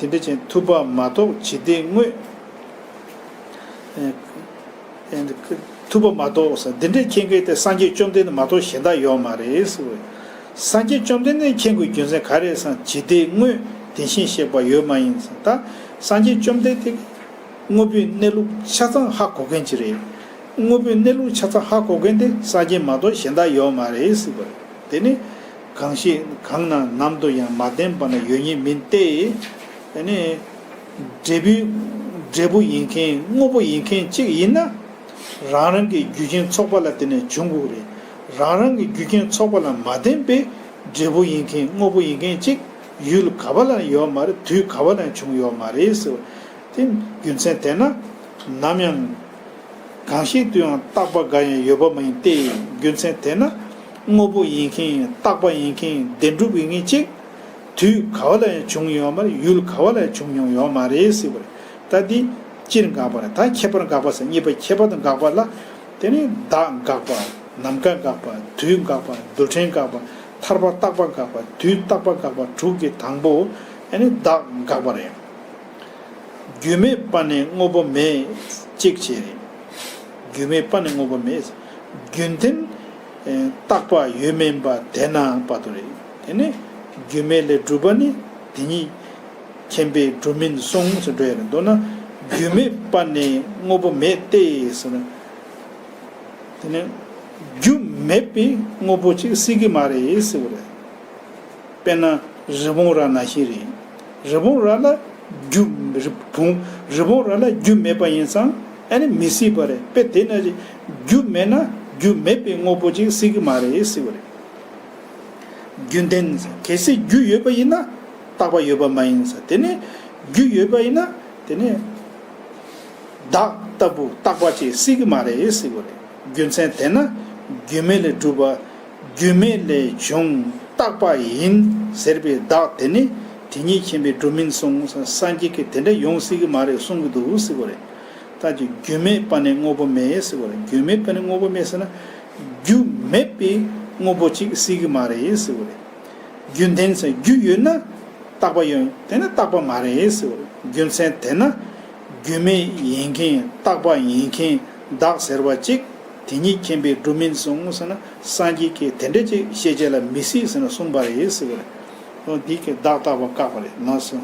དེ་འདྲ་ཅན་ཐུབ་པ་མ་གཏོགས་ཇི་སྡེ་དངོས། ཨེ། ཨེ། ཐུབ་པ་མ་གཏོགས་ཟེར། འདི་འདྲའི་མཁྱེན་མཁན་དེ་སངས་རྒྱས་བཅོམ་ལྡན་འདས་མ་གཏོགས་གཞན་དག་ཡོད་མ་རེད་ཟེར་བས། སངས་རྒྱས་བཅོམ་ལྡན་འདས་མཁྱེན་དགོས་རྒྱུ་མཚན་ག་རེ་ཟེར་ན། ཇི་སྡེ་དངོས། དེ་བཞིན་གཤེགས་པ་ཡོད་མ་ཡིན་ཟེར། ད་སངས་རྒྱས་བཅོམ་ལྡན་འདས་དངོས་པོའི་གནས་ལུགས་ཆ་ཚང་ཧ་གོ་མཁན་ཅིག་རེད། དངོས་པོའི་གནས་ལུགས་ཆ་ཚང་ཧ་གོ་མཁན་དེ་སངས་རྒྱས་མ་གཏོགས་གཞན་དག་ཡོད་མ་རེད་ཟེར་བ་རེད། དེ་ནི་གང་ཞིག་གང་ན་ནམ་དུ་ཡང་མ་བརྟེན་པ་ན་ཡོད་ཉིད་མིན་ཏེ། དེ་ནི་འབྲས་བུའི་འབྲས་བུ་ཡིན་མཁན། དངོས་པོ་ཡིན་མཁན་གཅིག་ཡིན་ན། རང་རང་གི་རྒྱུ་རྐྱེན་ཚོགས་པ་ལ་བརྟེན་ནས་འབྱུང་དགོས་རེད། རང་རང་གི་རྒྱུ་རྐྱེན་ཚོགས་པ་ལ་མ་བརྟེན་པའི་ འབྲས་བུ་ཡིན་མཁན་དངོས་པོ་ཡིན་མཁན་གཅིག་ཡུལ་ག་བ་ལ་ཡང་ཡོད་མ་རེད། དུས་ག་བ་ལ་ཡང་བྱུང་ཡོད་མ་རེད་ཟེར་བ། དེ་རྒྱུ་མཚན་དེ་ན་ནམ་ཡང་གང་ཞིག་ཏུ་ཡང་རྟག་པ་འགའ་ཡང་ཡོད་པ་མ་ཡིན་ཏེ། རྒྱུ་མཚན་དེ་ན་དངོས་པོ་ཡིན་མཁན་རྟག་པ་ཡིན་མཁན་བདེན་གྲུབ་ཡིན་མཁན་གཅིག་དུས་ག་བ་ལ་ཡང་བྱུང་ཡོད་མ་རེད། ཡུལ་ག་བ་ལ་ཡང་བྱུང་མྱོང་ཡོད་མ་རེད་ཟེར་བ་རེད། ད་འདི་སྤྱིར་དགག་པ་རེད། ད་ཁྱད་པར་དགག་པ་ཟེར། གཉིས་པ་ཁྱད་པར་དུ་དགག་པ་ལ། དེ་ནི་བདག་དགག་པ། ནམ་མཁའ་དགག་པ། དུས་དགག་པ། རྡུལ་ཕྲན་དགག་པ། ཐར་པ་རྟག་པ་དགག་པ། དུས་རྟག་པ་དགག་པ་དྲུག་གི་དང་པོ་ཨ་ནི་བདག་དགག་པ་རེད། རྒྱུ་མེད་པ་ནས་དངོས་པོ་མེད་གཅིག་བྱས་རེད། རྒྱུ་མེད་པ་ནས་དངོས་པོ་མེད། རྒྱུན་ལྡན་རྟག་པ་ཡོད་མིན་པ་དེ་ན་བར་དུ་རེད། དེ་ནི་རྒྱུ་མེད་ལས་གྲུབ་པ་ནི་དེ་ཉིད་མཁྱེན་པས་གྲུབ་མིན་གསུངས་སུ་འགྲོ་ཡ་རེད། མདོར་ན་རྒྱུ་མེད་པ་ནས་དངོས་པོ་མེད་དེ་ཟེར་ན། དེ་ནས་རྒྱུ་མེད་པའི་དངོས་པོ་ཅིག་སྲིད་ཀྱི་མ་རེད་ཟེར་བ་རེད། དཔེར་ན་རི་བོང་རྭ་ནང་བཞིན་རེད། རི་བོང་རྭ་ལ་རྒྱུ། རི་བོང་། རི་བོང་རྭ་ལ་རྒྱུ་མེད་པ་ཡིན་ཙང་ཨ་ནི་མི་སྲིད་པ་རེད། དཔེ་དེ་ནང་བཞིན་རྒྱུ་མེད་ན་རྒྱུ་མེད་པའི་དངོས་པོ་ཅིག་སྲིད་ཀྱི་མ་རེད་ཟེར་བ་རེད། རྒྱུན་ལྡན། གལ་སྲིད་རྒྱུ་ཡོད་པ་ཡིན་ན་རྟག་པ་ཡོད་པ་མ་ཡིན་ཟེར། དེ་ནས་རྒྱུ་ཡོད་པ་ཡིན་ན་དེ་ནས་བདག་ལྟ་བུ་རྟག་པ་ཅིག་སྲིད་ཀྱི་མ་རེད་ཟེར་བ་རེད། རྒྱུ་མཚན་དེ་ན་རྒྱུ་མེད་ལས་གྲུབ་པ། རྒྱུ་མེད་ལས་བྱུང་རྟག་པ་ཡིན་ཟེར་བའི་བདག་དེ་ནི་དེ་ཉིད་མཁྱེན་པས་གྲུབ་མིན་གསུངས། སངས་རྒྱས་ཀྱིས་དེ་འདྲ་ཡོང་སྲིད་ཀྱི་མ་རེད་གསུང་གི་འདུག་ཟེར་བ་རེད། ད་ཅི་རྒྱུ་མེད་པ་ནས་དངོས་པོ་མེད་ཟེར་བ་རེད། རྒྱུ་མེད་པ་ནས་དངོས་པོ་མེད་ཟེར་ན། རྒྱུ་མེད་པའི་དངོས་པོ་ཅིག་སྲིད་ཀྱི་མ་རེད་ཟེར་བ་རེད། རྒྱུན་ལྡན་ཟེར། རྒྱུ་ཡོད་ན་རྟག་པ་ཡོད། དེ་ནི་རྟག་པ་མ་རེད་ཟེར་བ་རེད། རྒྱུ་མཚན་དེ་ན་རྒྱུ་མེད་ཡིན་མཁན་རྟག་པ་ཡིན་མཁན་བདག་ཟེར་བ་ཅིག་དེ་ཉིད་མཁྱེན་པས་གྲུབ་མིན་གསུངས་ཟེར་ན། སངས་རྒྱས་ཀྱིས་དེ་འདྲ་ཅིག་ཤེས་བྱ་ལ་མི་སྲིད་ཟེར་ན་གསུངས་པ་རེད་ཟེར་བ་རེད། འོ་འདི་གི་བདག་རྟག་པ་བཀག་པ་རེད། ལགས་སོ།